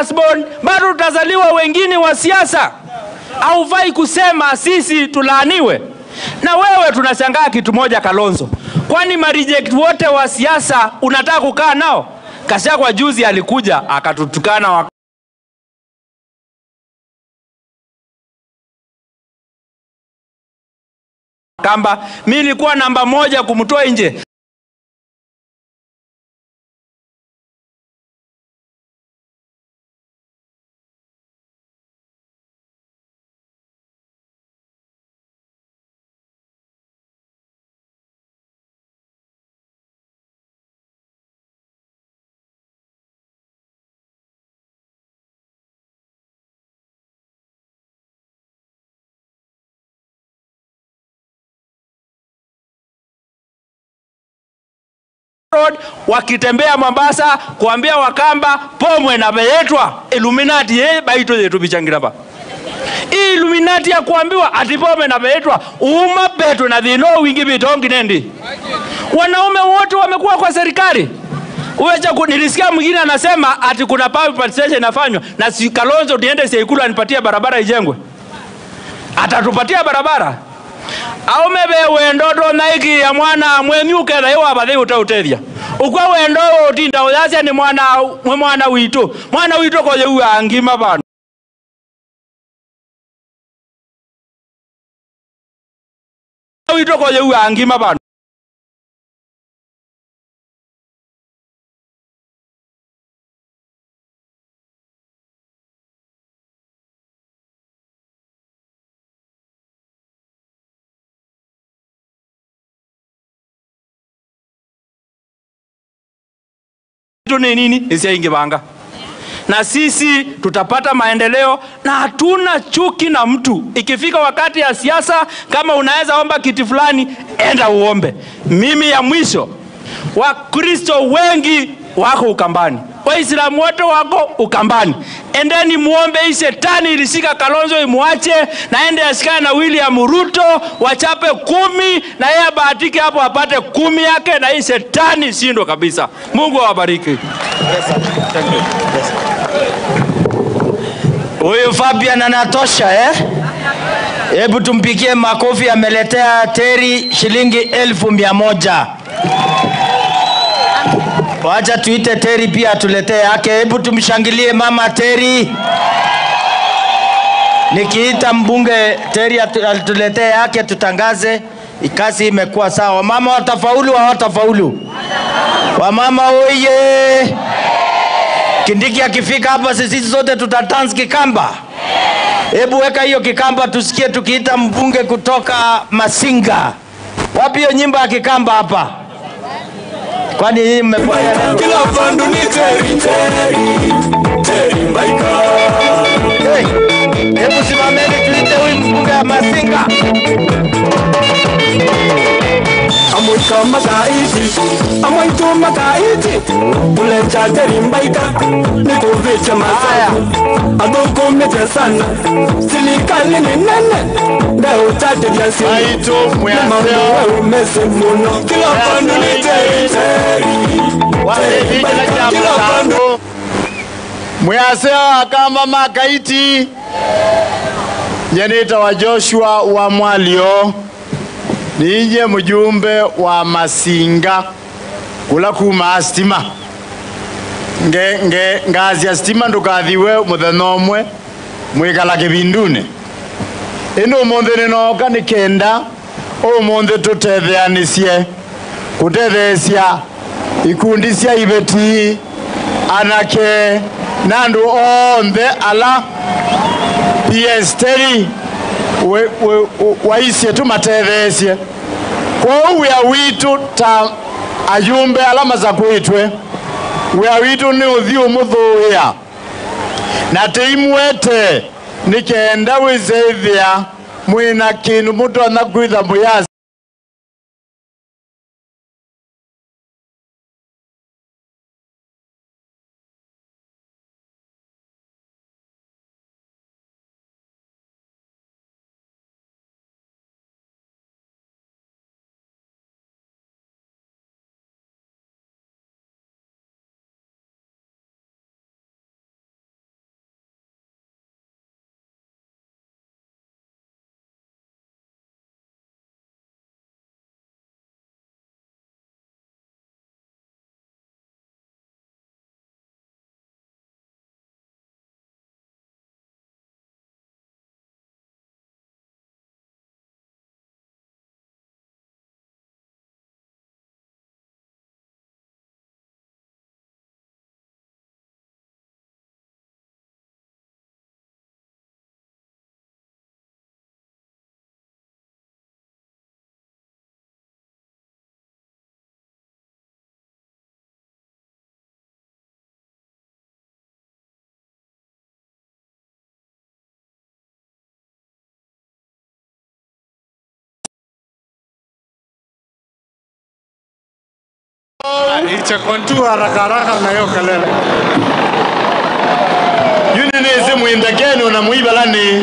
Asbon, bado tutazaliwa wengine wa siasa. Haufai kusema sisi tulaaniwe. Na wewe tunashangaa kitu moja Kalonzo. Kwani mareject wote wa siasa unataka kukaa nao? Gachagua juzi alikuja akatutukana Kamba, mimi nilikuwa namba moja kumtoa nje. Road, wakitembea Mombasa kuambia Wakamba pomwe na beyetwa Illuminati ye baito yetu bichangira ba. Illuminati ya kuambiwa ati pomwe na beyetwa uma betu na dhino wingi bitongi nendi. Wanaume wote wamekuwa kwa serikali. Uwecha nilisikia mwingine anasema ati kuna power participation inafanywa na si Kalonzo niende Seikulu anipatie barabara ijengwe. Atatupatia barabara. Aume be wendo naiki ya mwana mwenyuke na iwa bathi utautethia. Ukwa wendo utinda uthacia ni mwana mwe mwana witu. Mwana witu ko yeu ngima bana. Witu ko yeu ngima bana. Ni nini isiingibanga na sisi tutapata maendeleo na hatuna chuki na mtu. Ikifika wakati ya siasa, kama unaweza omba kiti fulani, enda uombe. Mimi ya mwisho, Wakristo wengi wako Ukambani, Waislamu wote wako Ukambani. Endeni muombe hii shetani ilishika Kalonzo imuache, na ende ashikane na William Ruto wachape 10 na yeye abahatike hapo apate 10 yake, na hii shetani shindwe kabisa. Mungu awabariki. Thank you. Huyu Fabian anatosha eh? Hebu tumpikie makofi, ameletea Terry shilingi 1,100. Wacha tuite Terry pia atuletee yake. Hebu tumshangilie mama Terry. Nikiita mbunge Terry atuletee yake tutangaze kazi imekuwa sawa. Wamama watafaulu au hawatafaulu? Wamama oye! Kindiki akifika hapa sisi zote tutadance kikamba. Hebu weka hiyo kikamba tusikie tukiita mbunge kutoka Masinga. Wapi hiyo nyimbo ya kikamba hapa? Kwani hii mmepotea? Kila vandu ni Terry, Terry, Terry Mbaika. Hey, hebu simameni tuite huyu mbunge wa Masinga. Amoika makaiti, amoito makaiti, ulecha Terry Mbaika, nikuvicha masaya, adoko meche sana, silikali ni nene, ndeo tate vya siri, mambo umese muno, kila vandu ni Terry, Terry, Terry Mbaika, kila vandu. Mwaseo akamba makaiti, nyenita wa Joshua wa Mwalio. Ninye mjumbe wa Masinga kula kuma stima nge ngazi ya stima ndukathiwe muthenya umwe mwikala kibindune ino umuthi ninoka ni kenda umuthi tutetheanisie kutetheesia ikundi cia ibeti anake na andu onthe ala PS Terry waisie tumatetheesie. Kwa wia witu ta ayumbe alama za kuitwe wia witu ni uthiu muthuia na tiimwete nikenda wizeithia mwina kinu mutonya kwitha muyasi. Ichakontu haraka haraka na hiyo kelele. Yuni ni simu indakeni unamuiba lani.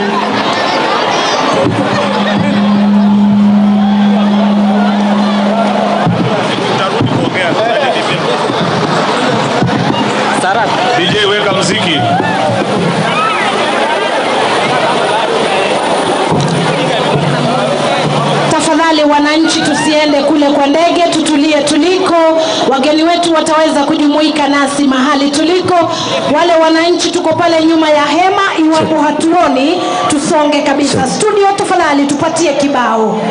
DJ weka muziki. Tafadhali wananchi, tusiende kule kwa ndege, tutulie tuliko. Wageni wetu wataweza kujumuika nasi mahali tuliko. Wale wananchi tuko pale nyuma ya hema, iwapo hatuoni tusonge kabisa. Studio tafadhali tupatie kibao,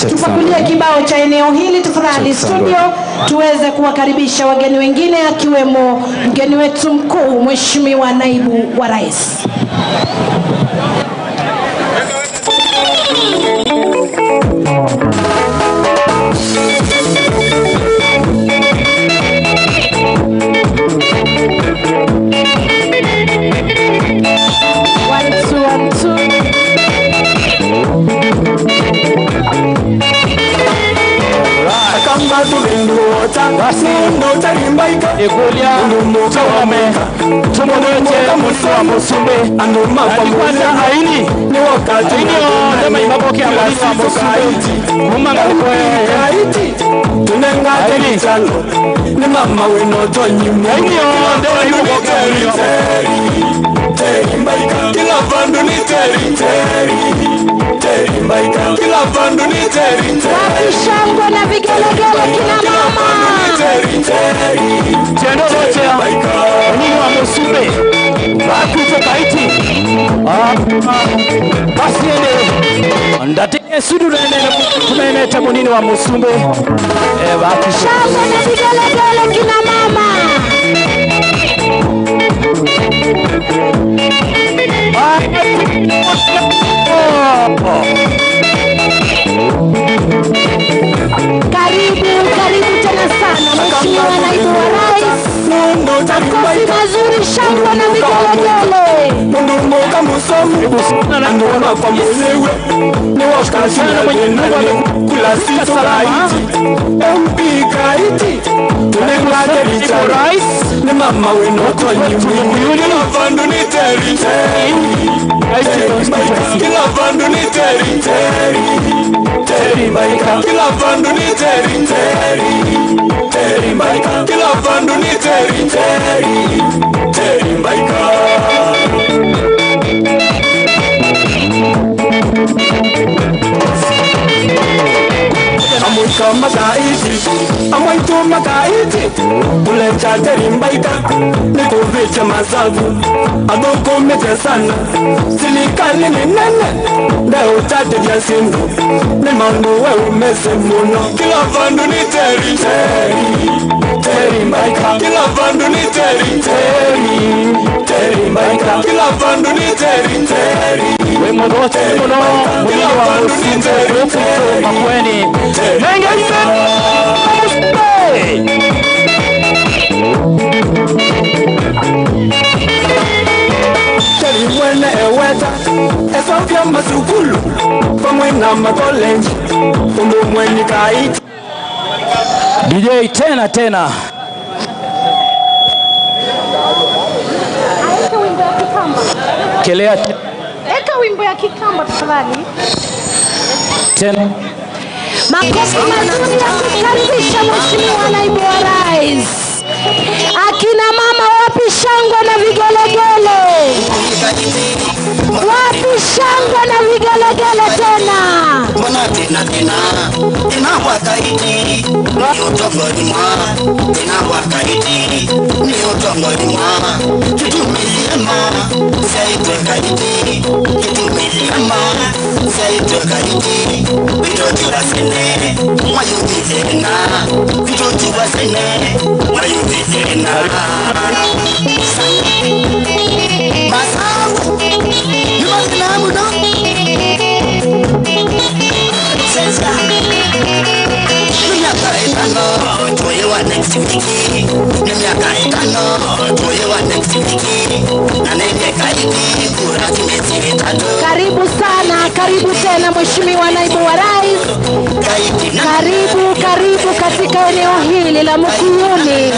tupakulie kibao cha eneo hili tafadhali studio, tuweze kuwakaribisha wageni wengine akiwemo mgeni wetu mkuu Mheshimiwa Naibu wa Rais. One, two, one, two. Wapi shangwe na vigelegele kina mama? Shangwe na vigelegele kina mama. Karibu, karibu tena sana Mheshimiwa Naibu wa Rais. Makofi mazuri, shangwe na vigelegele. DJ tena tena. Eka wimbo ya Kikamba. Kelea. Eka wimbo ya Kikamba tafadhali. Tena. Makofi mazuri ya kukaribisha Mheshimiwa Naibu wa Rais. Akina mama wapi shangwe na vigelegele? Wapi shangwe na vigelegele tena? Karibu sana, Karibu tena Mheshimiwa Naibu wa Rais. Karibu, karibu katika eneo hili la Mukuyuni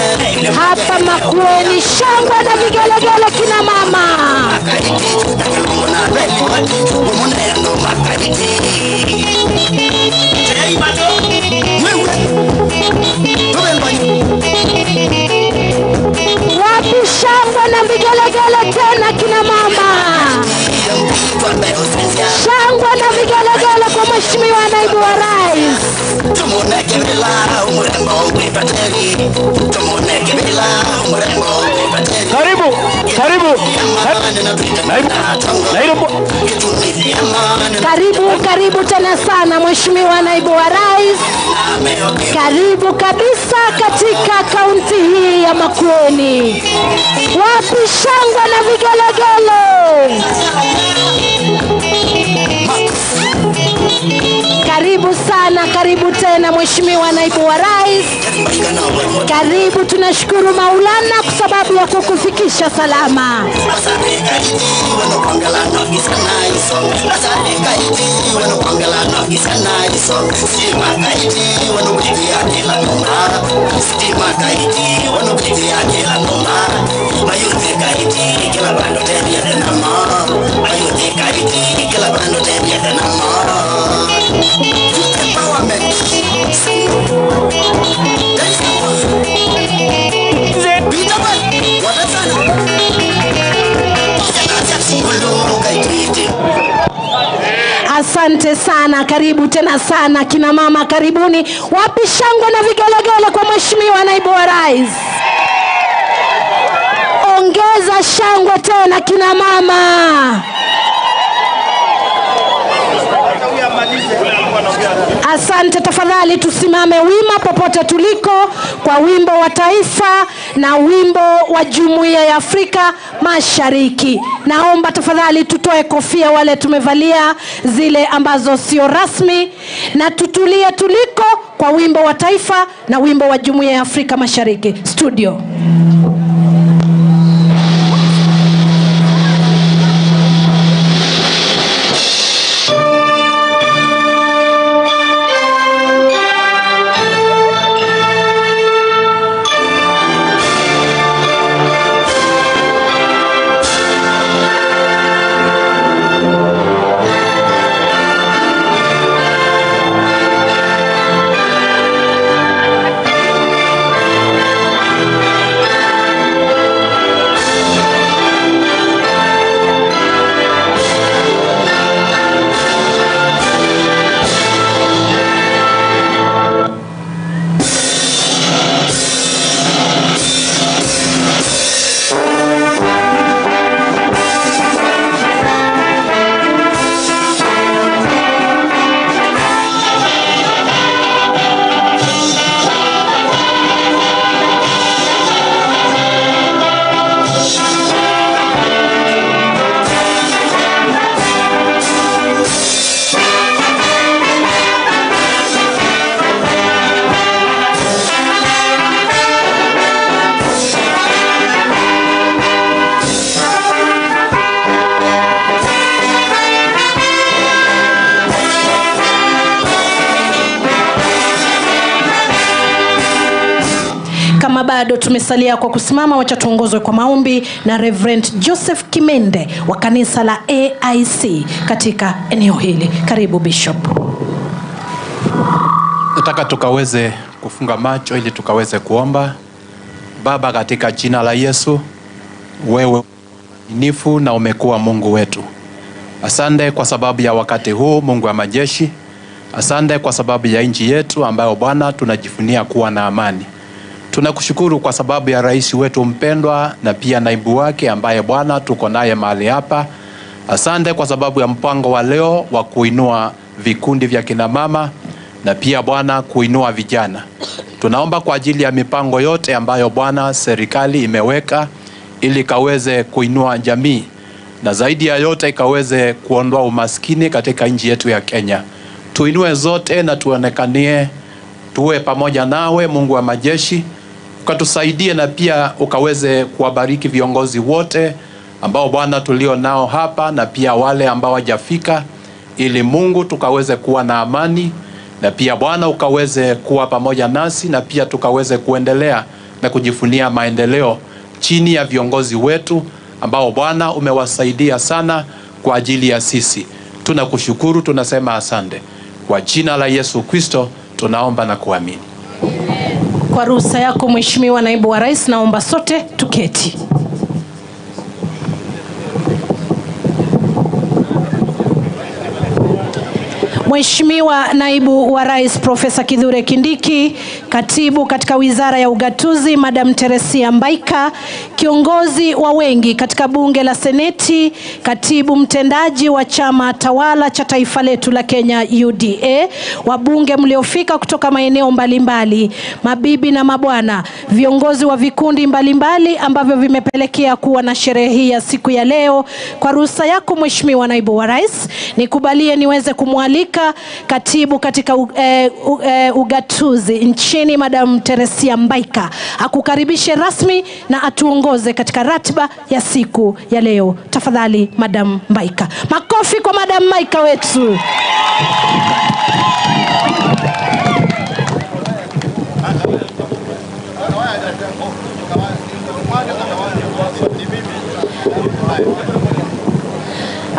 hapa Makueni. Shangwe na vigelegele kina mama. Wapi shangwe na vigelegele tena kina mama? Shangwe na vigelegele kwa Mheshimiwa Naibu wa Rais. Karibu, karibu. Naibu. Karibu, karibu tena sana Mheshimiwa Naibu wa Rais. Karibu kabisa katika kaunti hii ya Makueni. Wapi shangwe na vigelegele? Karibu sana, karibu tena Mheshimiwa Naibu wa Rais. Karibu, tunashukuru Maulana kwa sababu ya kukufikisha salama. Asante sana, karibu tena sana kina mama, karibuni. Wapi shangwe na vigelegele kwa Mheshimiwa Naibu wa Rais? Ongeza shangwe tena kina mama. Asante, tafadhali tusimame wima popote tuliko kwa wimbo wa taifa na wimbo wa Jumuiya ya Afrika Mashariki. Naomba tafadhali tutoe kofia wale tumevalia zile ambazo sio rasmi, na tutulie tuliko kwa wimbo wa taifa na wimbo wa Jumuiya ya Afrika Mashariki. Studio. Kama bado tumesalia kwa kusimama, wacha tuongozwe kwa maombi na Reverend Joseph Kimende wa kanisa la AIC katika eneo hili. Karibu Bishop. Nataka tukaweze kufunga macho ili tukaweze kuomba. Baba, katika jina la Yesu, wewe nifu na umekuwa Mungu wetu. Asante kwa sababu ya wakati huu, Mungu wa majeshi. Asante kwa sababu ya nchi yetu ambayo Bwana tunajivunia kuwa na amani. Tunakushukuru kwa sababu ya rais wetu mpendwa na pia naibu wake ambaye Bwana tuko naye mahali hapa. Asante kwa sababu ya mpango wa leo wa kuinua vikundi vya kina mama na pia Bwana kuinua vijana. Tunaomba kwa ajili ya mipango yote ambayo Bwana serikali imeweka ili kaweze kuinua jamii na zaidi ya yote ikaweze kuondoa umaskini katika nchi yetu ya Kenya. Tuinue zote na tuonekanie, tuwe pamoja nawe Mungu wa majeshi, ukatusaidie na pia ukaweze kuwabariki viongozi wote ambao Bwana tulio nao hapa na pia wale ambao hawajafika, ili Mungu tukaweze kuwa na amani, na pia Bwana ukaweze kuwa pamoja nasi, na pia tukaweze kuendelea na kujifunia maendeleo chini ya viongozi wetu ambao Bwana umewasaidia sana kwa ajili ya sisi. Tunakushukuru, tunasema asante. Kwa jina la Yesu Kristo tunaomba na kuamini. Kwa ruhusa yako Mheshimiwa Naibu wa Rais, naomba sote tuketi. Mheshimiwa Naibu wa Rais Profesa Kithure Kindiki, Katibu katika Wizara ya Ugatuzi Madam Teresia Mbaika, kiongozi wa wengi katika Bunge la Seneti, katibu mtendaji wa chama tawala cha taifa letu la Kenya UDA, wabunge mliofika kutoka maeneo mbalimbali, mabibi na mabwana, viongozi wa vikundi mbalimbali ambavyo vimepelekea kuwa na sherehe hii ya siku ya leo. Kwa ruhusa yako Mheshimiwa Naibu wa Rais, nikubalie niweze kumwalika katibu katika ugatuzi nchini Madam Teresia Mbaika akukaribishe rasmi na atuongoze katika ratiba ya siku ya leo. Tafadhali Madam Mbaika. Makofi kwa Madam Mbaika wetu.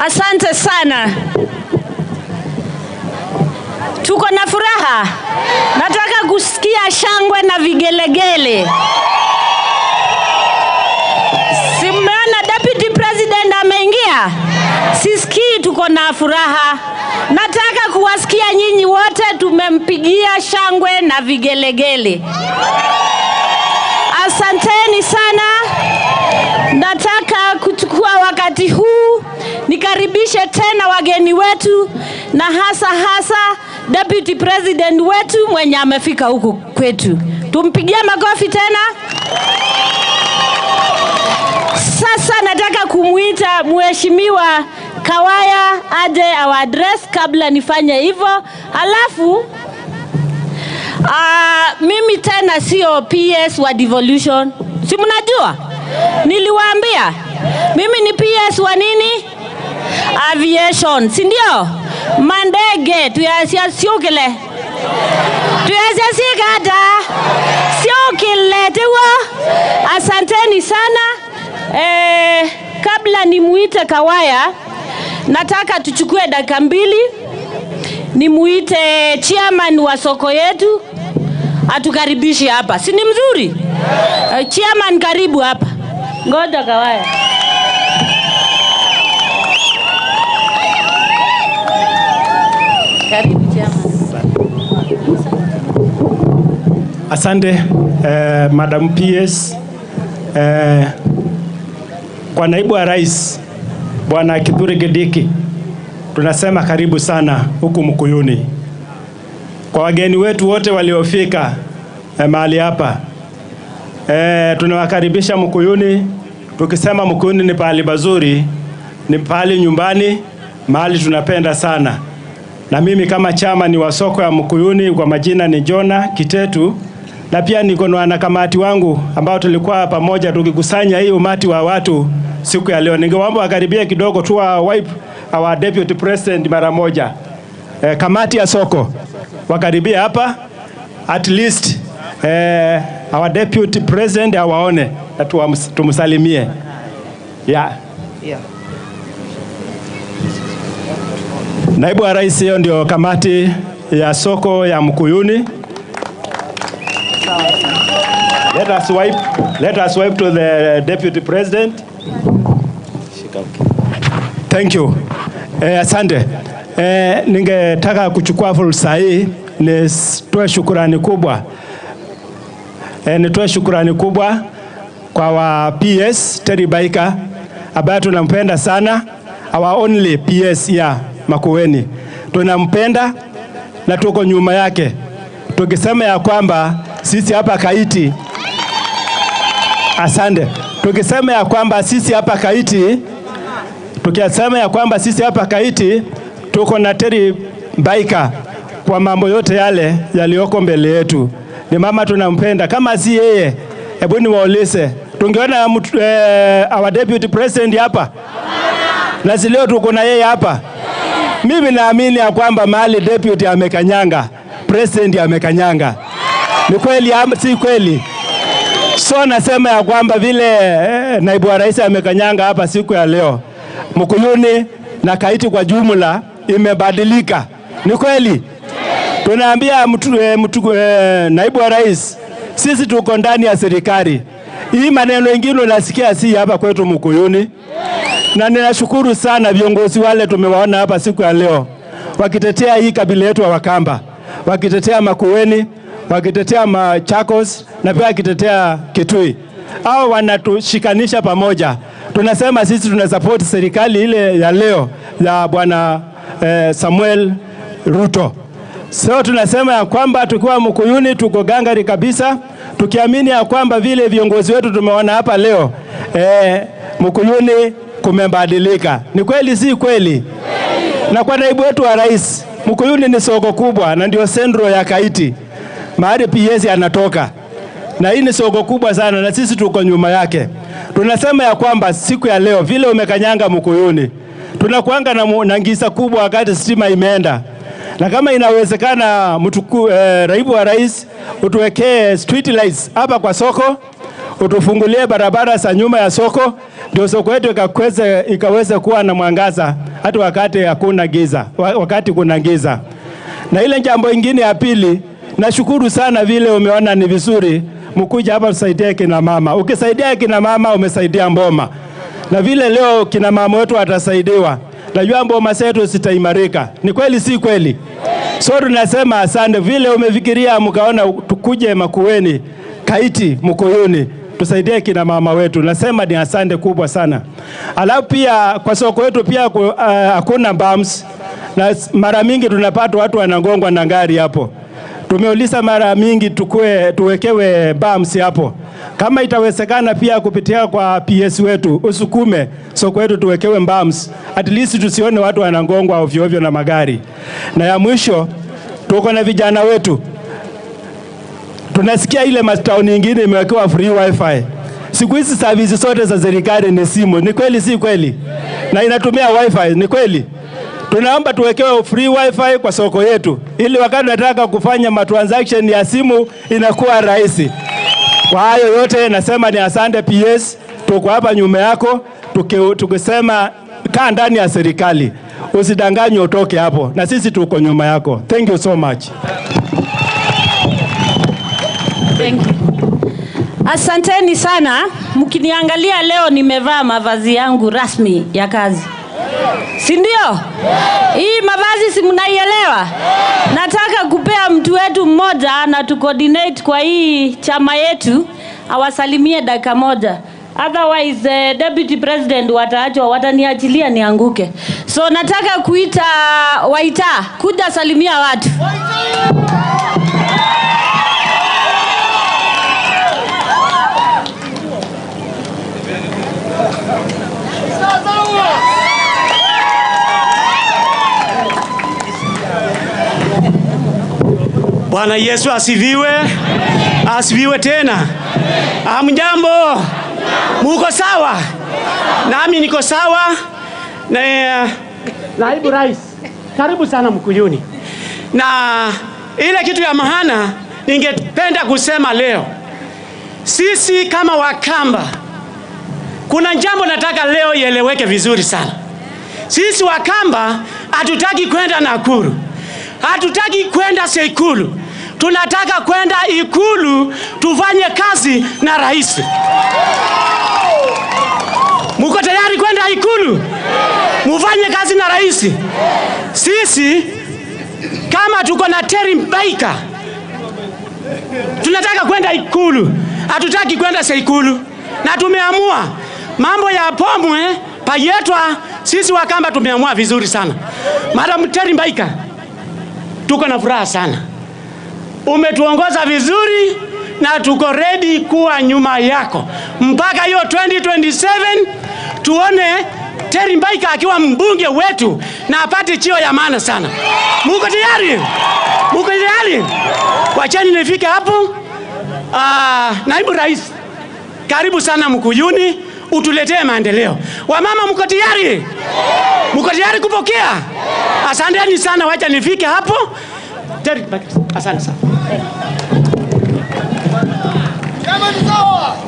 Asante sana. Tuko na furaha. Nataka kusikia shangwe na vigelegele. Si mmeona Deputy President ameingia? Sisikii tuko na furaha. Nataka kuwasikia nyinyi wote tumempigia shangwe na vigelegele. Asanteni sana. Nataka kuchukua wakati huu nikaribishe tena wageni wetu na hasa hasa Deputy President wetu mwenye amefika huku kwetu. Tumpigie makofi tena. Sasa nataka kumuita Mheshimiwa Kawaya aje our address kabla nifanye hivyo. Halafu mimi tena sio PS wa devolution. Si mnajua? Niliwaambia mimi ni PS wa nini? Aviation, si ndio? Mandege tuyasiokele. Tuyasiasikata. Siokele tuwa. Asanteni sana. Kabla nimuite Kawaya, nataka tuchukue dakika mbili nimuite chairman wa soko yetu atukaribishe hapa. Si ni mzuri? Chairman karibu hapa. Ngoja Kawaya. Karibu chairman. Asante Madam PS. Kwa naibu wa rais Bwana Kithure Kindiki, tunasema karibu sana huku Mkuyuni. Kwa wageni wetu wote waliofika mahali hapa, tunawakaribisha Mkuyuni. Tukisema Mkuyuni ni pahali pazuri, ni pahali nyumbani, mahali tunapenda sana. Na mimi kama chama ni wa soko ya Mkuyuni, kwa majina ni Jona Kitetu, na pia niko na wanakamati wangu ambao tulikuwa pamoja tukikusanya hii umati wa watu siku ya leo. Ningewaomba wakaribie kidogo tu wa wipe our deputy president mara moja. Kamati ya soko wakaribie hapa, at least our deputy president awaone na tumsalimie. Yeah. Yeah. Naibu wa rais, hiyo ndio kamati ya soko ya Mkuyuni. Let us wipe. Let us wipe to the deputy president. Thank you. Asante. Ningetaka kuchukua fursa hii nitoe shukrani kubwa. Nitoe shukrani kubwa kwa wa PS Terry Baika ambaye tunampenda sana, our only PS ya Makueni. Tunampenda na tuko nyuma yake. Tukisema ya kwamba sisi hapa Kaiti, asante. Tukisema ya kwamba sisi hapa Kaiti, tukisema ya kwamba sisi hapa Kaiti tuko na Terry Baika kwa mambo yote yale yaliyoko mbele yetu. Ni mama tunampenda. Kama si yeye, hebu niwaulize, tungeona our deputy president hapa? Na si leo tuko na yeye hapa? Mimi naamini ya kwamba mahali deputy amekanyanga, president amekanyanga. Ni kweli si kweli? So nasema ya kwamba vile naibu wa rais amekanyanga hapa siku ya leo, Mukuyuni na Kaiti kwa jumla imebadilika. Ni kweli? Tunaambia naibu wa rais, sisi tuko ndani ya serikali. Hii maneno ingine unasikia si hapa kwetu Mukuyuni. Na ninashukuru sana viongozi wale tumewaona hapa siku ya leo wakitetea hii kabila yetu wa Wakamba, wakitetea Makueni, wakitetea Machakos na pia wakitetea Kitui. Hao wanatushikanisha pamoja. Tunasema sisi tunasupport serikali ile ya leo ya Bwana Samuel Ruto. So tunasema ya kwamba tukiwa Mukuyuni tuko gangari kabisa, tukiamini ya kwamba vile viongozi wetu tumeona hapa leo Mukuyuni kumebadilika. Ni kweli si kweli? Na kwa naibu wetu wa rais, Mukuyuni ni soko kubwa na ndio sentro ya Kaiti, mahali PS anatoka. Na hii ni soko kubwa sana na sisi tuko nyuma yake. Tunasema ya kwamba siku ya leo vile umekanyanga Mukuyuni, tunakuanga na ngisa kubwa wakati stima imeenda. Na kama inawezekana naibu wa rais utuwekee street lights hapa kwa soko, utufungulie barabara za nyuma ya soko, ndio soko yetu ikaweze kuwa na mwangaza hata wakati hakuna giza, wakati kuna giza. Na ile jambo ingine ya pili, nashukuru sana vile umeona ni vizuri mkuja hapa tusaidie kina mama. Ukisaidia kina mama umesaidia mboma. Na vile leo kina mama wetu watasaidiwa, najua mboma zetu zitaimarika. Ni kweli si kweli? So tunasema asante vile umefikiria mkaona tukuje Makueni, Kaiti, Mukuyuni tusaidie kina mama wetu. Nasema ni asante kubwa sana. Alafu pia kwa soko wetu pia hakuna bumps, na mara mingi tunapata watu wanagongwa na gari hapo. Tumeuliza mara mingi tuwekewe bumps hapo. Kama itawezekana pia kupitia kwa PS wetu usukume soko wetu tuwekewe bumps, at least tusione watu wanagongwa ovyo ovyo na magari. Na ya mwisho, tuko na vijana wetu. Tunasikia ile town nyingine imewekewa free wifi. Siku hizi service zote za serikali ni simu. Ni kweli si kweli? Na inatumia wifi, ni kweli? Tunaomba tuwekewe free wifi kwa soko yetu, ili wakati tunataka kufanya matransaction ya simu inakuwa rahisi. Kwa hayo yote nasema ni asante PS, tuko hapa nyuma yako tukisema kaa ndani ya serikali, usidanganywe utoke hapo, na sisi tuko nyuma yako. Thank you so much. Thank you. Asanteni sana. Mkiniangalia leo nimevaa mavazi yangu rasmi ya kazi. Si ndio? Hii mavazi si mnaielewa? Nataka kupea mtu wetu mmoja na tu coordinate kwa hii chama yetu awasalimie dakika moja. Otherwise Deputy President wataachwa, wataniachilia nianguke. So nataka kuita Waita kuja salimia watu. Bwana Yesu asifiwe. Asifiwe tena. Hamjambo? Muko sawa? Nami niko sawa. Na naibu rais, karibu sana Mukuyuni. Na ile kitu ya maana ningependa kusema leo, sisi kama Wakamba, kuna jambo nataka leo ieleweke vizuri sana. Sisi Wakamba hatutaki kwenda Nakuru, hatutaki kwenda Seikulu. Tunataka kwenda Ikulu tufanye kazi na rais. Muko tayari kwenda Ikulu? Mufanye kazi na rais? Sisi kama tuko na Terry Mbaika, tunataka kwenda Ikulu, hatutaki kwenda Seikulu. Na tumeamua mambo ya Pomwe Payetwa, sisi Wakamba tumeamua vizuri sana. Madam Terry Mbaika, tuko na furaha sana. Umetuongoza vizuri na tuko ready kuwa nyuma yako mpaka hiyo 2027 tuone Terry Mbaika akiwa mbunge wetu na apate cheo ya maana sana. Muko tayari? Muko tayari? Wacheni nifike hapo. Naibu Rais, karibu sana Mukuyuni, utuletee maendeleo. Wamama mko tayari? Mko tayari kupokea? Asanteni sana, wacha nifike hapo. Asante sana.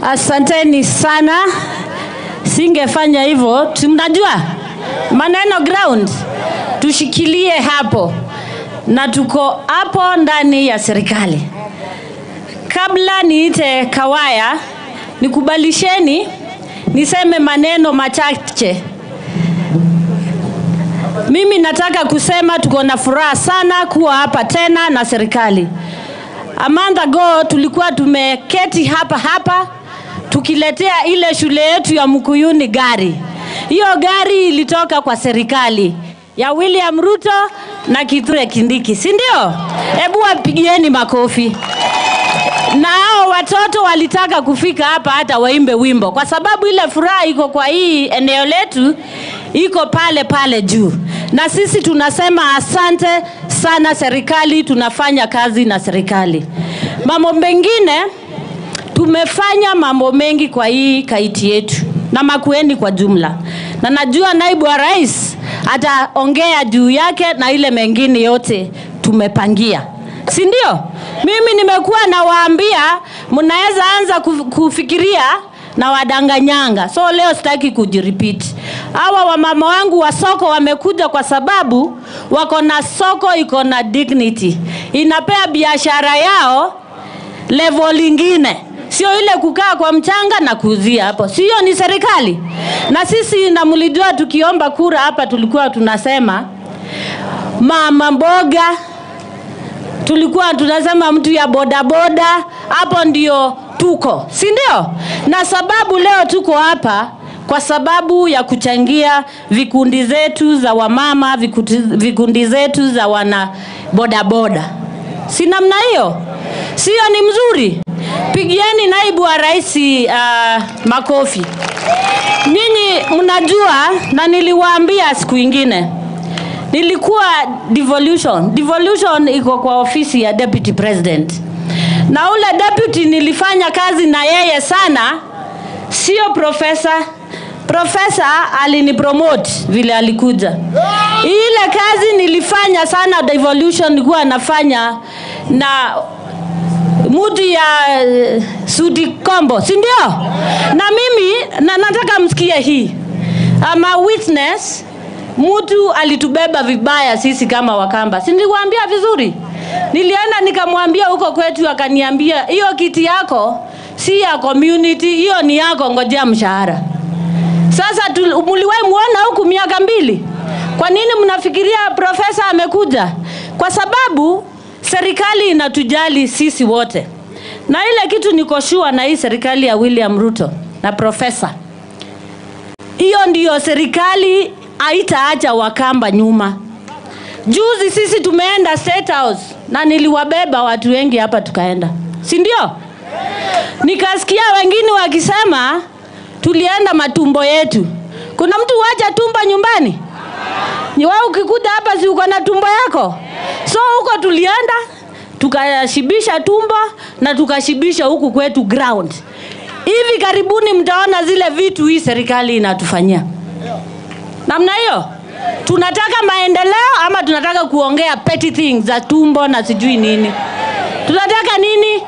Asanteni sana. Singefanya hivyo, mnajua maneno ground, tushikilie hapo na tuko hapo ndani ya serikali. Kabla niite Kawaya, nikubalisheni niseme maneno machache. Mimi nataka kusema tuko na furaha sana kuwa hapa tena na serikali. A month ago tulikuwa tumeketi hapa hapa tukiletea ile shule yetu ya Mukuyuni gari. Hiyo gari ilitoka kwa serikali ya William Ruto na Kithure Kindiki, si ndio? Hebu wapigieni makofi. Na hao watoto walitaka kufika hapa hata waimbe wimbo, kwa sababu ile furaha iko kwa hii eneo letu iko pale pale juu. Na sisi tunasema asante sana serikali, tunafanya kazi na serikali. Mambo mengine tumefanya mambo mengi kwa hii kaiti yetu na Makueni kwa jumla. Na najua naibu wa rais ataongea juu yake na ile mengine yote tumepangia. Si ndio? Mimi nimekuwa nawaambia mnaweza anza kufikiria na wadanganyanga. So leo sitaki kujirepeat. Hawa wamama wangu wa soko wamekuja kwa sababu wako na soko iko na dignity. Inapea biashara yao level lingine. Sio ile kukaa kwa mchanga na kuuzia hapo. Sio, ni serikali. Na sisi na mlijua tukiomba kura hapa tulikuwa tunasema mama mboga, tulikuwa tunasema mtu ya bodaboda, hapo ndio tuko. Si ndio? Na sababu leo tuko hapa kwa sababu ya kuchangia vikundi zetu za wamama, vikundi zetu za wana bodaboda. Si namna hiyo? Sio ni mzuri? Pigieni naibu wa rais makofi. Nyinyi mnajua, na niliwaambia siku ingine, nilikuwa devolution. Devolution iko kwa ofisi ya deputy president. Na ule deputy nilifanya kazi na yeye sana, sio professor. Professor alinipromote vile alikuja. Ile kazi nilifanya sana devolution, nilikuwa nafanya na mtu ya Sudi Kombo, si ndio? Na mimi na nataka msikie hii. I'm a witness. Mtu alitubeba vibaya sisi kama Wakamba. Si niliwaambia vizuri? Nilienda nikamwambia huko kwetu, akaniambia hiyo kiti yako si ya community, hiyo ni yako, ngojea mshahara. Sasa mliwahi muona huku miaka 2? Kwa nini mnafikiria profesa amekuja? Kwa sababu serikali inatujali sisi wote. Na ile kitu niko sure na hii serikali ya William Ruto na profesa, hiyo ndiyo serikali haitaacha Wakamba nyuma. Juzi sisi tumeenda State House na niliwabeba watu wengi hapa tukaenda. Si ndio? Nikasikia wengine wakisema tulienda matumbo yetu. Kuna mtu wacha tumbo nyumbani? Ni wewe ukikuja hapa si uko na tumbo yako? So huko tulienda tukashibisha tumbo na tukashibisha huku kwetu ground. Hivi karibuni mtaona zile vitu hii serikali inatufanyia. Namna hiyo? Tunataka maendeleo ama tunataka kuongea petty things za tumbo na sijui nini? Tunataka nini?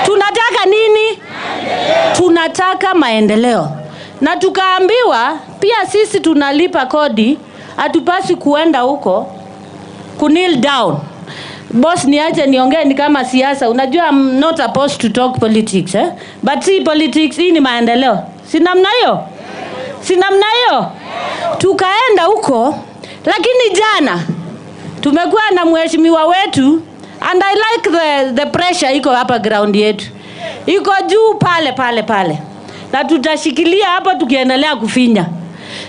Tunataka nini? Tunataka maendeleo. Na tukaambiwa pia sisi tunalipa kodi, hatupasi kuenda huko kneel down. Boss, niache niongee ni kama siasa. Unajua I'm not supposed to talk politics, eh? But see, politics hii ni maendeleo. Si namna hiyo? Si namna hiyo? Tukaenda huko, lakini jana tumekuwa na mheshimiwa wetu, and I like the pressure iko hapa ground yetu. Iko juu pale pale pale. Na tutashikilia hapo tukiendelea kufinya.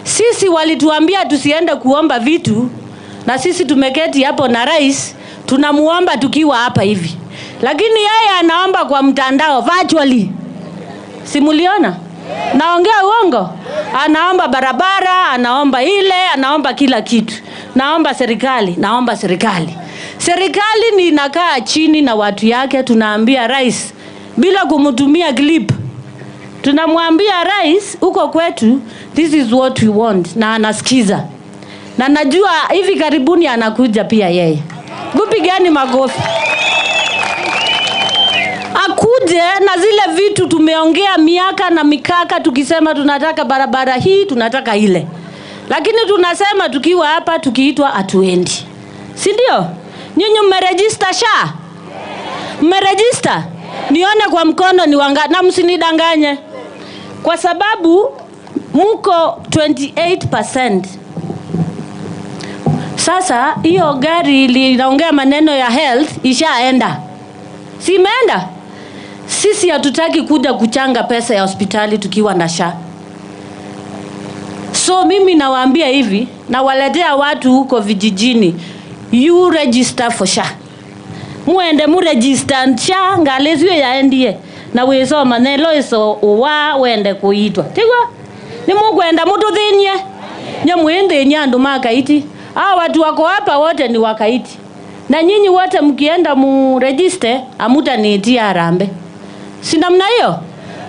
Sisi walituambia tusiende kuomba vitu, na sisi tumeketi hapo na rais tunamuomba tukiwa hapa hivi. Lakini yeye anaomba kwa mtandao virtually. Simuliona? Naongea uongo? Anaomba barabara, anaomba ile, anaomba kila kitu. Naomba serikali, naomba serikali. Serikali ni inakaa chini na watu yake, tunaambia rais bila kumtumia clip. Tunamwambia rais huko kwetu, this is what we want, na anasikiza. Na najua hivi karibuni anakuja pia yeye. Kupigani makofi. Akuje na zile vitu tumeongea miaka na mikaka tukisema tunataka barabara hii, tunataka ile. Lakini tunasema tukiwa hapa tukiitwa hatuendi. Si ndio? Nyinyi mmeregister SHA? Mmeregister? Nione kwa mkono ni wanga, na msinidanganye. Kwa sababu muko 28%. Sasa hiyo gari linaongea maneno ya health ishaenda. Si imeenda? Sisi hatutaki kuja kuchanga pesa ya hospitali tukiwa na SHA. So mimi nawaambia hivi, nawaletea watu huko vijijini, you register for SHA. Muende mu register SHA ngalezwe ya NDA na wisoma nelo iso uwa wende kuitwa. Tigwa? Ni mukwenda mututhinie. Nyamwende andu makaiti. Hawa watu wako hapa wote ni wakaiti. Na nyinyi wote mkienda mu register hamutaniitia harambee. Si namna hiyo?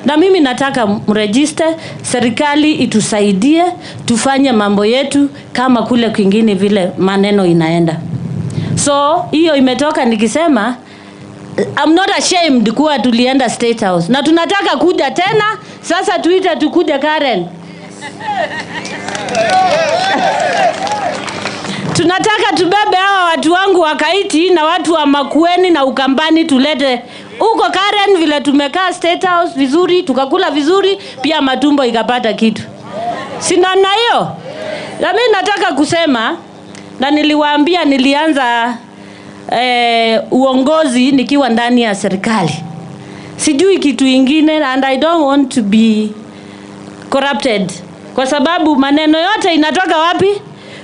Na mimi nataka mregister, serikali itusaidie tufanye mambo yetu kama kule kwingine vile maneno inaenda. So hiyo imetoka nikisema I'm not ashamed kuwa tulienda State House. Na tunataka kuja tena, sasa tuita tukuja Karen. Tunataka tubebe hawa watu wangu wa Kaiti na watu wa Makueni na Ukambani tulete huko Karen, vile tumekaa State House vizuri, tukakula vizuri, pia matumbo ikapata kitu. Si namna hiyo? Na mimi nataka kusema, na niliwaambia nilianza uongozi nikiwa ndani ya serikali. Sijui kitu ingine, and I don't want to be corrupted. Kwa sababu maneno yote inatoka wapi?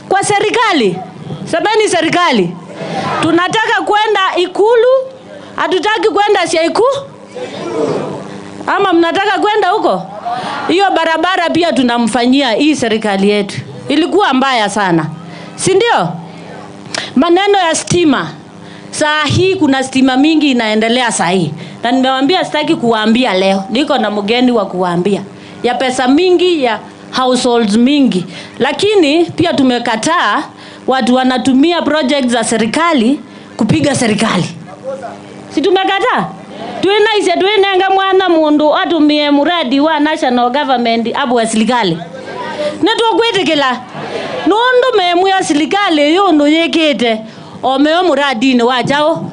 Kwa serikali. Sabeni serikali. Tunataka kwenda Ikulu, hatutaki kwenda Sheiku. Ama mnataka kwenda huko? Hiyo barabara pia tunamfanyia hii serikali yetu. Ilikuwa mbaya sana. Si ndio? Maneno ya stima. Saa hii kuna stima mingi inaendelea saa hii. Na nimewaambia sitaki kuwaambia leo. Niko na mgeni wa kuwaambia. Ya pesa mingi, ya households mingi. Lakini pia tumekataa watu wanatumia project za serikali kupiga serikali. Si tumekataa? Tuinaise tuinenga mwana mundu atumie muradi wa national government abu wa serikali. Netuokwitikila. Nundu memu ya serikali yundu yikite omeo muradi ni wajao.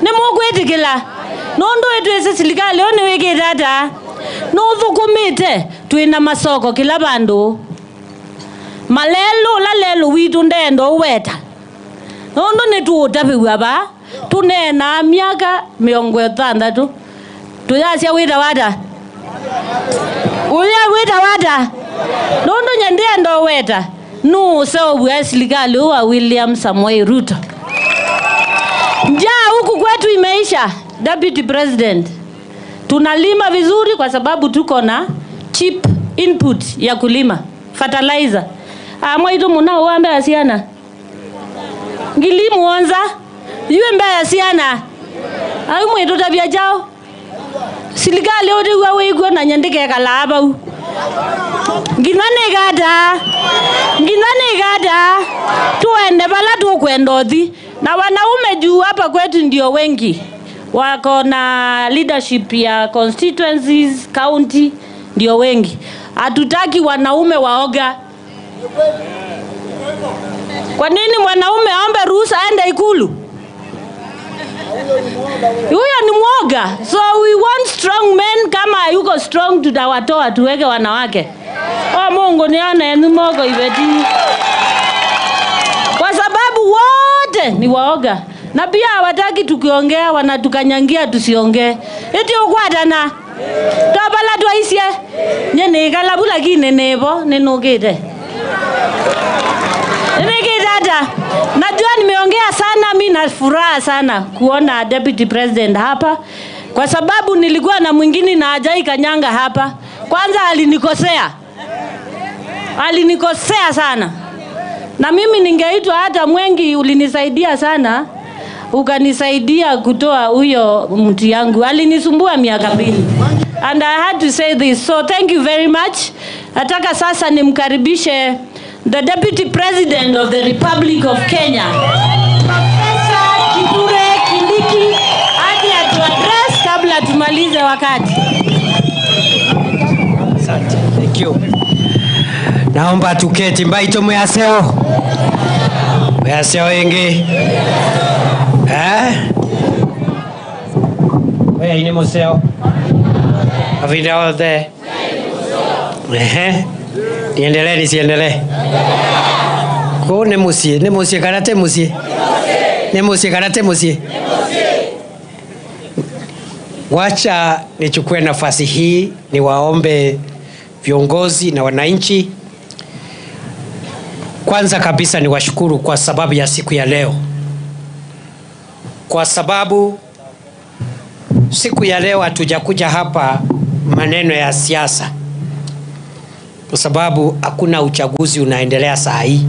Nemukwitikila. Nundu etwese serikali yo niwikite ata. Nuthukumite twina masoko kila bandu. Malelu la lelu witu ndendo uweta. Nundu nituutapiwa ba. Tunena miaka 60. Tuyasia wita wata. Uya wita wata. Nundu nyendendo weta. Nu seobu ya serikali wa William Samoei Ruto. Njaa huku kwetu imeisha, Deputy President. Tunalima vizuri kwa sababu tuko na cheap input ya kulima, fertilizer. Mwaitu munao wambe asiana. Ngilimu onza, yue mbaya asiana. Ayu mwitu tabia jao. Serikali yote wewe iko na nyandike kalaba u. Nginane gada. Nginane gada. Tuende bala tukwenda othi. Na wanaume juu hapa kwetu ndio wengi. Wako na leadership ya constituencies, county ndio wengi. Hatutaki wanaume waoga. Kwa nini mwanaume aombe ruhusa aende Ikulu? Huyo ni mwoga. So we want strong men. Kama yuko strong tutawatoa tuweke wanawake. Oh Mungu nione ni mwoga ibeti. Kwa sababu wote ni waoga. Na pia hawataki tukiongea, wanatukanyangia tusiongee. Eti ukwatana. Tobala twaisye. Nyene kalabu lakini nebo nenogete. Dada, najua nimeongea sana, mimi na furaha sana kuona Deputy President hapa. Kwa sababu nilikuwa na mwingine na hajai kanyanga hapa. Kwanza alinikosea. Alinikosea sana. Na mimi ningeitwa hata Mwengi, ulinisaidia sana. Ukanisaidia kutoa huyo mtu yangu. Alinisumbua miaka 2. And I had to say this. So thank you very much. Nataka sasa nimkaribishe the Deputy President of the Republic of Kenya, Professor Kithure Kindiki, aje atuaddress kabla tumalize wakati. Asante. Thank you. Naomba tuketi mbaito mwaseo. Mwaseo ingi. Eh? Wewe ni museo. Avida othe. Ehe. Niendelee nisiendelee? Ko ne musie karate musie. Ne musie karate musie. Wacha nichukue nafasi hii niwaombe viongozi na wananchi. Kwanza kabisa niwashukuru kwa sababu ya siku ya leo. Kwa sababu siku ya leo hatujakuja hapa maneno ya siasa. Kwa sababu hakuna uchaguzi unaendelea saa hii.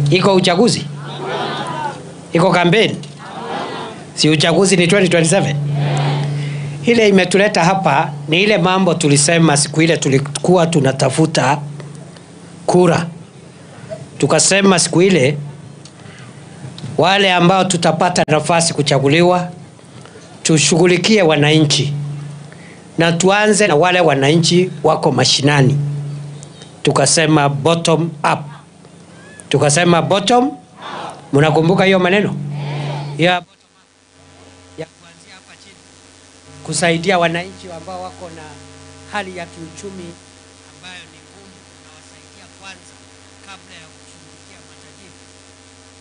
Iko uchaguzi? Iko kampeni? Si uchaguzi ni 2027? Ile imetuleta hapa ni ile mambo tulisema siku ile tulikuwa tunatafuta kura. Tukasema siku ile wale ambao tutapata nafasi kuchaguliwa tushughulikie wananchi, na tuanze na wale wananchi wako mashinani. Tukasema bottom up. Tukasema bottom. Mnakumbuka hiyo maneno? Ya bottom up. Ya kuanzia hapa chini. Kusaidia wananchi ambao wako na hali ya kiuchumi ambayo ni ngumu, tunawasaidia kwanza kabla ya kushughulikia matajiri.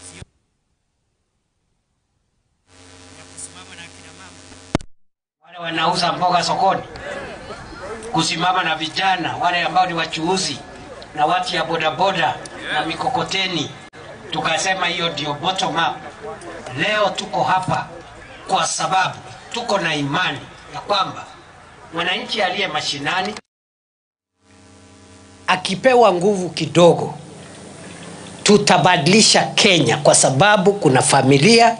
Sio ya kusimama na kina mama wale wanauza mboga sokoni, kusimama na vijana wale ambao ni wachuuzi na watu ya bodaboda na mikokoteni. Tukasema hiyo ndio bottom up. Leo tuko hapa kwa sababu tuko na imani ya kwamba mwananchi aliye mashinani akipewa nguvu kidogo tutabadilisha Kenya, kwa sababu kuna familia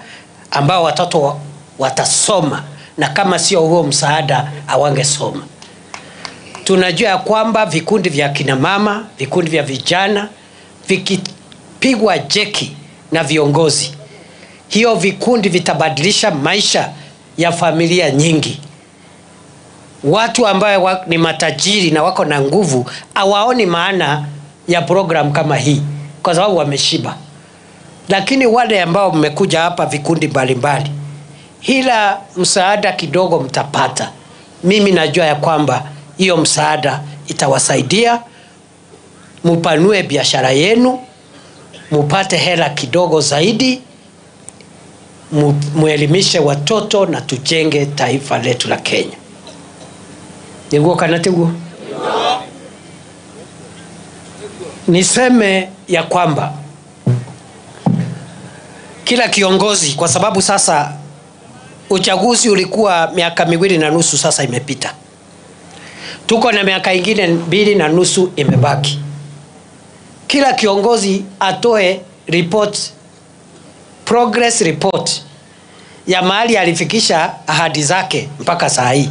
ambao watoto watasoma, na kama sio huo msaada hawangesoma. Tunajua kwamba vikundi vya kina mama, vikundi vya vijana vikipigwa jeki na viongozi, hiyo vikundi vitabadilisha maisha ya familia nyingi. Watu ambao ni matajiri na wako na nguvu hawaoni maana ya program kama hii kwa sababu wameshiba. Lakini wale ambao mmekuja hapa vikundi mbalimbali, hila msaada kidogo mtapata. Mimi najua ya kwamba hiyo msaada itawasaidia mupanue biashara yenu, mupate hela kidogo zaidi, muelimishe watoto na tujenge taifa letu la Kenya. Niguo kana tiguo? Niseme ya kwamba kila kiongozi, kwa sababu sasa uchaguzi ulikuwa miaka 2.5 sasa imepita. Tuko na miaka ingine 2.5 imebaki. Kila kiongozi atoe report, progress report ya mahali alifikisha ahadi zake mpaka saa hii.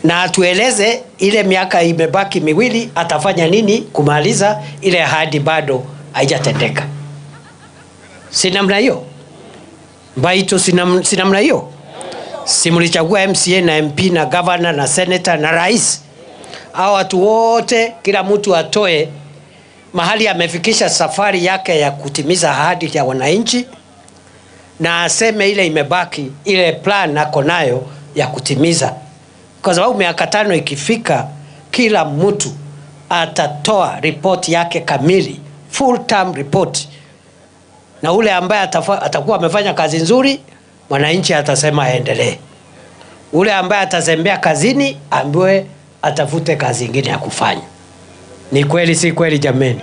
Na atueleze ile miaka imebaki 2 atafanya nini kumaliza ile ahadi bado haijatendeka. Si namna hiyo? Mbaito si namna hiyo? Si mlichagua MCA na MP na governor na senator na rais? Hao watu wote kila mtu atoe mahali amefikisha safari yake ya kutimiza ahadi ya wananchi, na aseme ile imebaki, ile plan ako nayo ya kutimiza. Kwa sababu miaka 5 ikifika, kila mtu atatoa report yake kamili, full term report. Na ule ambaye atakuwa amefanya kazi nzuri, mwananchi atasema aendelee. Ule ambaye atazembea kazini, ambiwe atafute kazi nyingine ya kufanya. Ni kweli si kweli jameni?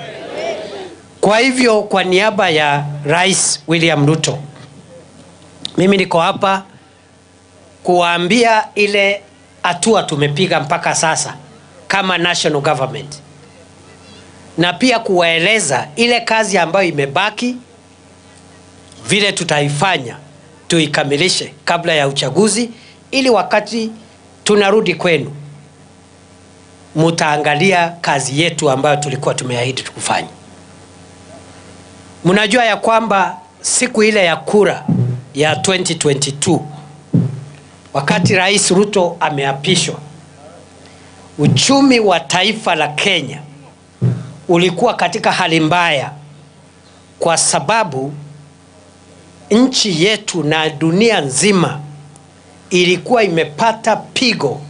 Kwa hivyo, kwa niaba ya Rais William Ruto, mimi niko hapa kuwaambia ile hatua tumepiga mpaka sasa kama national government, na pia kuwaeleza ile kazi ambayo imebaki vile tutaifanya tuikamilishe kabla ya uchaguzi, ili wakati tunarudi kwenu mtaangalia kazi yetu ambayo tulikuwa tumeahidi tukufanya. Mnajua ya kwamba siku ile ya kura ya 2022, wakati Rais Ruto ameapishwa, uchumi wa taifa la Kenya ulikuwa katika hali mbaya, kwa sababu nchi yetu na dunia nzima ilikuwa imepata pigo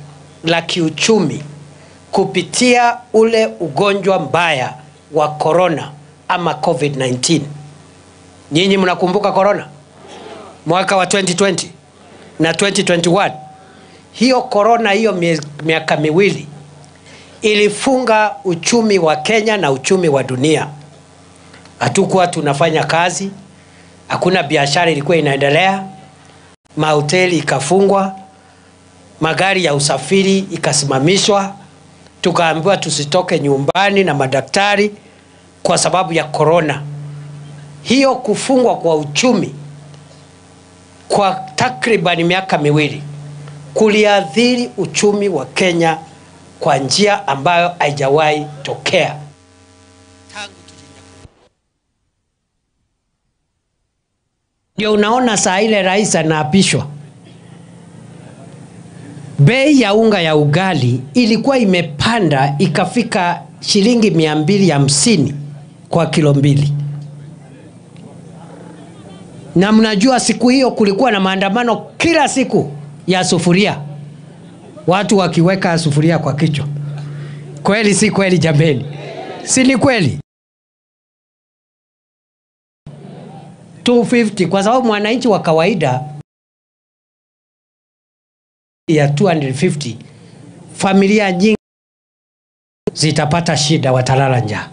la kiuchumi kupitia ule ugonjwa mbaya wa corona ama COVID-19. Nyinyi mnakumbuka corona? Mwaka wa 2020 na 2021. Hiyo corona, hiyo miaka miwili ilifunga uchumi wa Kenya na uchumi wa dunia. Hatukuwa tunafanya kazi, hakuna biashara ilikuwa inaendelea, mahoteli ikafungwa, magari ya usafiri ikasimamishwa, tukaambiwa tusitoke nyumbani na madaktari kwa sababu ya corona. Hiyo kufungwa kwa uchumi kwa takriban miaka miwili kuliathiri uchumi wa Kenya kwa njia ambayo haijawahi tokea. Ndio unaona saa ile rais anaapishwa, bei ya unga ya ugali ilikuwa imepanda ikafika shilingi 250 kwa kilo 2. Na mnajua siku hiyo kulikuwa na maandamano kila siku ya sufuria, watu wakiweka sufuria kwa kichwa. Kweli si kweli jameni? Si ni kweli? 250, kwa sababu mwananchi wa kawaida ya 250, familia nyingi zitapata shida, watalala njaa.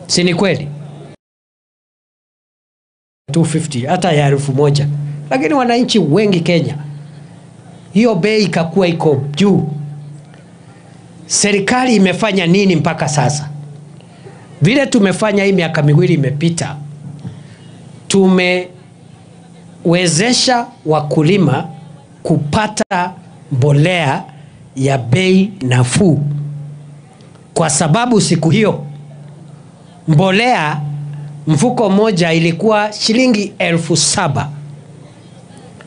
Si ni kweli? 250 hata ya 1000, lakini wananchi wengi Kenya hiyo bei ikakuwa iko juu. Serikali imefanya nini mpaka sasa? Vile tumefanya hii miaka miwili imepita, tumewezesha wakulima kupata mbolea ya bei nafuu, kwa sababu siku hiyo mbolea mfuko moja ilikuwa shilingi 7,000,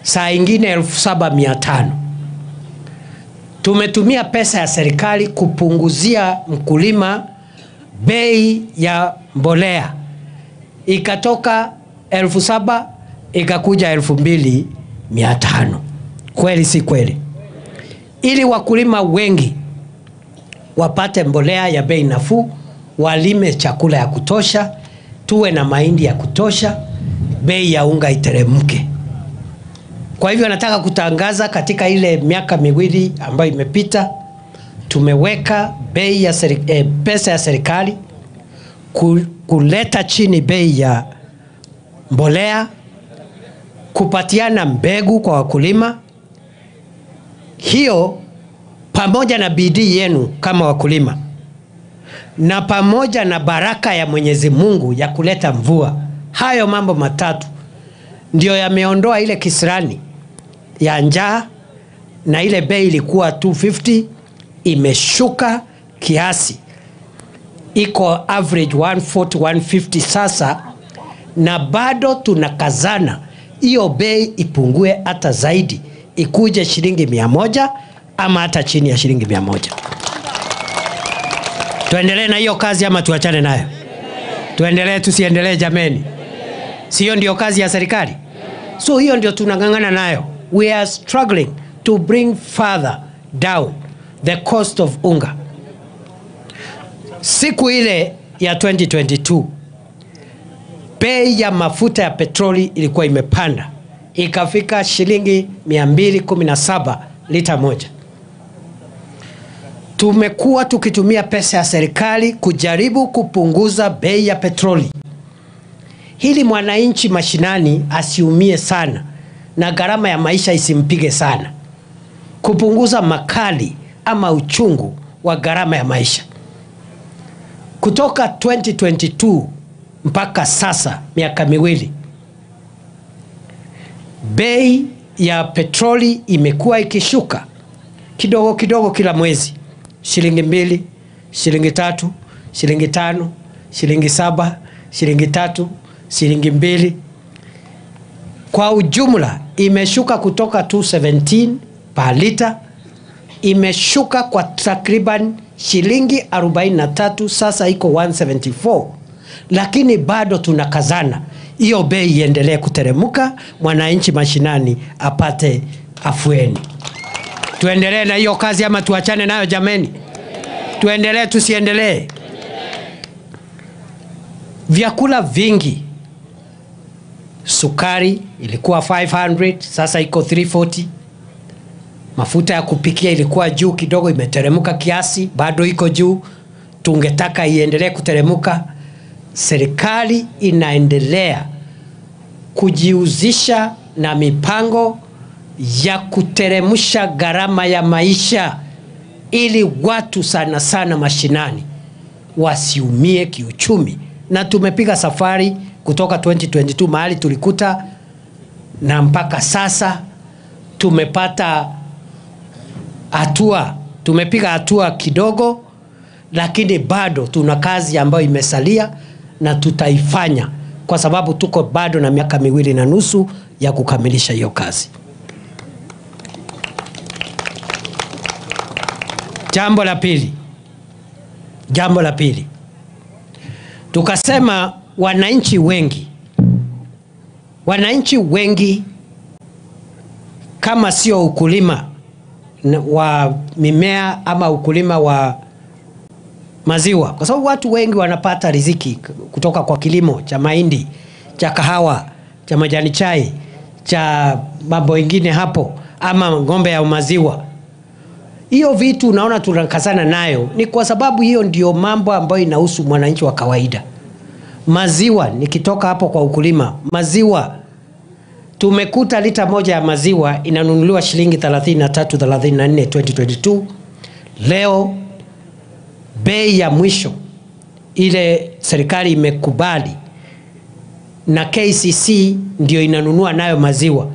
saa ingine 7,500. Tumetumia pesa ya serikali kupunguzia mkulima bei ya mbolea, ikatoka 7,000 ikakuja 2,500. Kweli si kweli? Ili wakulima wengi wapate mbolea ya bei nafuu, walime chakula ya kutosha, tuwe na mahindi ya kutosha, bei ya unga iteremke. Kwa hivyo nataka kutangaza katika ile miaka miwili ambayo imepita, tumeweka bei ya pesa ya serikali kuleta chini bei ya mbolea, kupatiana mbegu kwa wakulima. Hiyo pamoja na bidii yenu kama wakulima na pamoja na baraka ya Mwenyezi Mungu ya kuleta mvua, hayo mambo matatu ndio yameondoa ile kisirani ya njaa, na ile bei ilikuwa 250 imeshuka kiasi, iko average 140 150 sasa, na bado tunakazana hiyo bei ipungue hata zaidi, ikuje shilingi 100 ama hata chini ya shilingi 100. Tuendelee na hiyo kazi ama tuachane nayo? Tuendelee tusiendelee jameni? Sio ndio kazi ya serikali? So hiyo ndio tunang'ang'ana nayo. We are struggling to bring further down the cost of unga. Siku ile ya 2022, bei ya mafuta ya petroli ilikuwa imepanda ikafika shilingi 217 lita moja. Tumekuwa tukitumia pesa ya serikali kujaribu kupunguza bei ya petroli ili mwananchi mashinani asiumie sana na gharama ya maisha isimpige sana, kupunguza makali ama uchungu wa gharama ya maisha. Kutoka 2022 mpaka sasa, miaka miwili, bei ya petroli imekuwa ikishuka kidogo kidogo kila mwezi. shilingi 2, shilingi 3, shilingi 5, shilingi 7, shilingi 3, shilingi 2. Kwa ujumla imeshuka kutoka 217 per liter, imeshuka kwa takriban shilingi 43, sasa iko 174. Lakini bado tunakazana hiyo bei iendelee kuteremuka, mwananchi mashinani apate afueni. Tuendelee na hiyo kazi ama tuachane nayo jameni? Tuendelee tusiendelee? Vyakula vingi, sukari ilikuwa 500, sasa iko 340. Mafuta ya kupikia ilikuwa juu kidogo, imeteremuka kiasi, bado iko juu. Tungetaka iendelee kuteremuka. Serikali inaendelea kujihusisha na mipango ya kuteremsha gharama ya maisha ili watu sana sana mashinani wasiumie kiuchumi. Na tumepiga safari kutoka 2022 mahali tulikuta na mpaka sasa tumepata hatua, tumepiga hatua kidogo, lakini bado tuna kazi ambayo imesalia na tutaifanya kwa sababu tuko bado na miaka 2.5 ya kukamilisha hiyo kazi. Jambo la pili, tukasema wananchi wengi kama sio ukulima wa mimea ama ukulima wa maziwa, kwa sababu watu wengi wanapata riziki kutoka kwa kilimo cha mahindi, cha kahawa, cha majani chai, cha mambo mengine hapo, ama ng'ombe ya maziwa. Hiyo vitu unaona tunakazana nayo ni kwa sababu hiyo ndio mambo ambayo inahusu mwananchi wa kawaida. Maziwa, nikitoka hapo kwa ukulima, maziwa tumekuta lita moja ya maziwa inanunuliwa shilingi 33, 34 2022. Leo bei ya mwisho ile serikali imekubali na KCC ndio inanunua nayo maziwa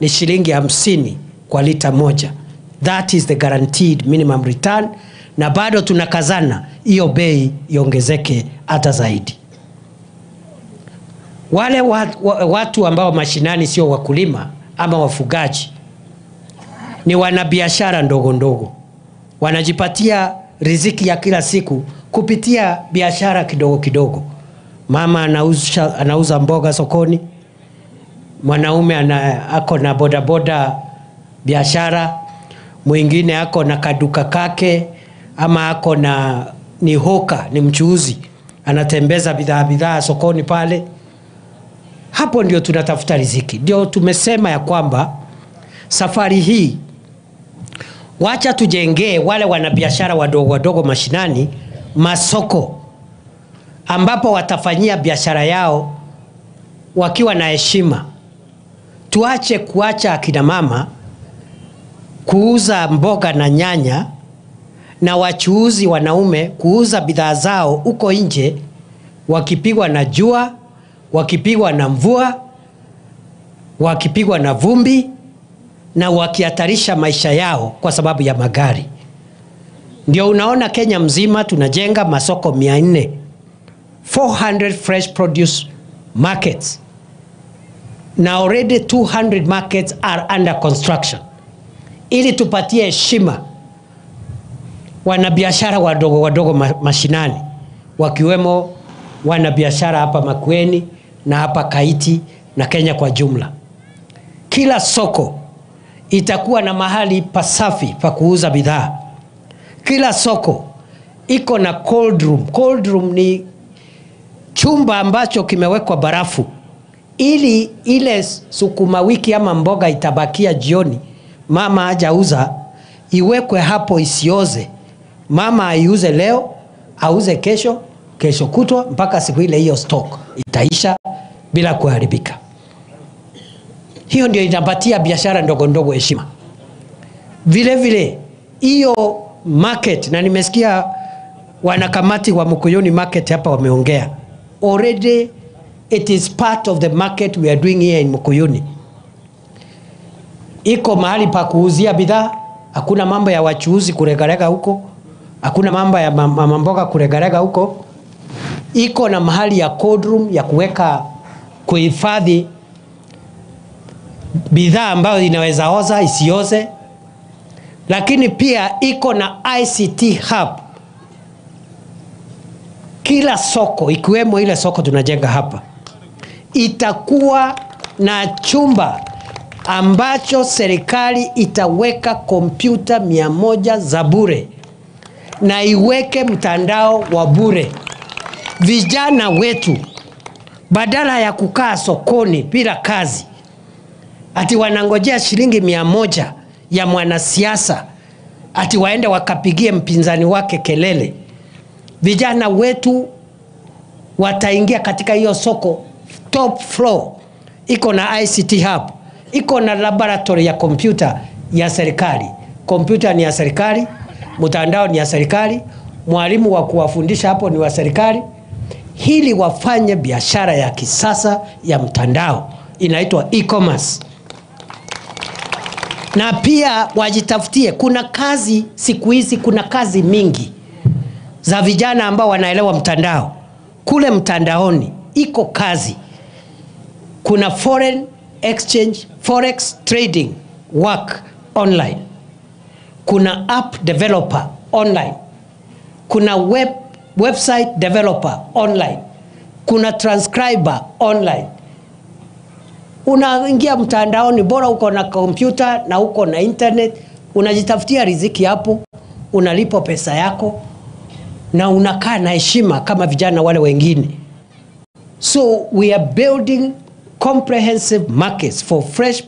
ni shilingi 50 kwa lita moja. That is the guaranteed minimum return, na bado tunakazana hiyo bei iongezeke hata zaidi. Wale watu ambao mashinani sio wakulima ama wafugaji, ni wanabiashara ndogo ndogo, wanajipatia riziki ya kila siku kupitia biashara kidogo kidogo. Mama anauza mboga sokoni, mwanaume ako na bodaboda biashara, mwingine ako na kaduka kake ama ako na ni hoka, ni mchuuzi, anatembeza bidhaa sokoni pale. Hapo ndio tunatafuta riziki. Ndio tumesema ya kwamba safari hii wacha tujengee wale wanabiashara wadogo wadogo mashinani masoko ambapo watafanyia biashara yao wakiwa na heshima. Tuache kuacha akina mama kuuza mboga na nyanya na wachuuzi wanaume kuuza bidhaa zao huko nje wakipigwa na jua, wakipigwa na mvua, wakipigwa na vumbi na wakihatarisha maisha yao kwa sababu ya magari. Ndio unaona Kenya mzima tunajenga masoko 400, 400 fresh produce markets. Na already 200 markets are under construction. Ili tupatie heshima wanabiashara wadogo wadogo mashinani, wakiwemo wanabiashara hapa Makueni na hapa Kaiti na Kenya kwa jumla. Kila soko itakuwa na mahali pasafi pa kuuza bidhaa. Kila soko iko na cold room. Cold room ni chumba ambacho kimewekwa barafu ili ile sukuma wiki ama mboga itabakia jioni, mama hajauza, iwekwe hapo isioze. Mama aiuze leo, auze kesho, kesho kutwa, mpaka siku ile hiyo stock itaisha bila kuharibika. Hiyo ndio inapatia biashara ndogo ndogo heshima. Vile vile hiyo market, na nimesikia wanakamati wa Mukuyuni market hapa wameongea. Already it is part of the market we are doing here in Mukuyuni. Iko mahali pa kuuzia bidhaa, hakuna mambo ya wachuuzi kuregarega huko. Hakuna mambo ya mama mboga kuregarega huko. Iko na mahali ya cold room ya kuweka, kuhifadhi bidhaa ambayo inaweza oza isioze. Lakini pia iko na ICT hub. Kila soko, ikiwemo ile soko tunajenga hapa, itakuwa na chumba ambacho serikali itaweka kompyuta 100 za bure na iweke mtandao wa bure. Vijana wetu badala ya kukaa sokoni bila kazi, ati wanangojea shilingi 100 ya mwanasiasa ati waende wakapigie mpinzani wake kelele, vijana wetu wataingia katika hiyo soko top floor. Iko na ICT hub, iko na laboratory ya kompyuta ya serikali. Kompyuta ni ya serikali, mtandao ni ya serikali, mwalimu wa kuwafundisha hapo ni wa serikali, ili wafanye biashara ya kisasa ya mtandao inaitwa e-commerce. Na pia wajitafutie, kuna kazi siku hizi, kuna kazi mingi za vijana ambao wanaelewa mtandao. Kule mtandaoni iko kazi. Kuna foreign exchange, forex trading work online. Kuna app developer online. Kuna website developer online. Kuna transcriber online. Unaingia mtandaoni, bora uko na kompyuta na uko na internet, unajitafutia riziki hapo, unalipwa pesa yako na unakaa na heshima kama vijana wale wengine. So we are building comprehensive markets for fresh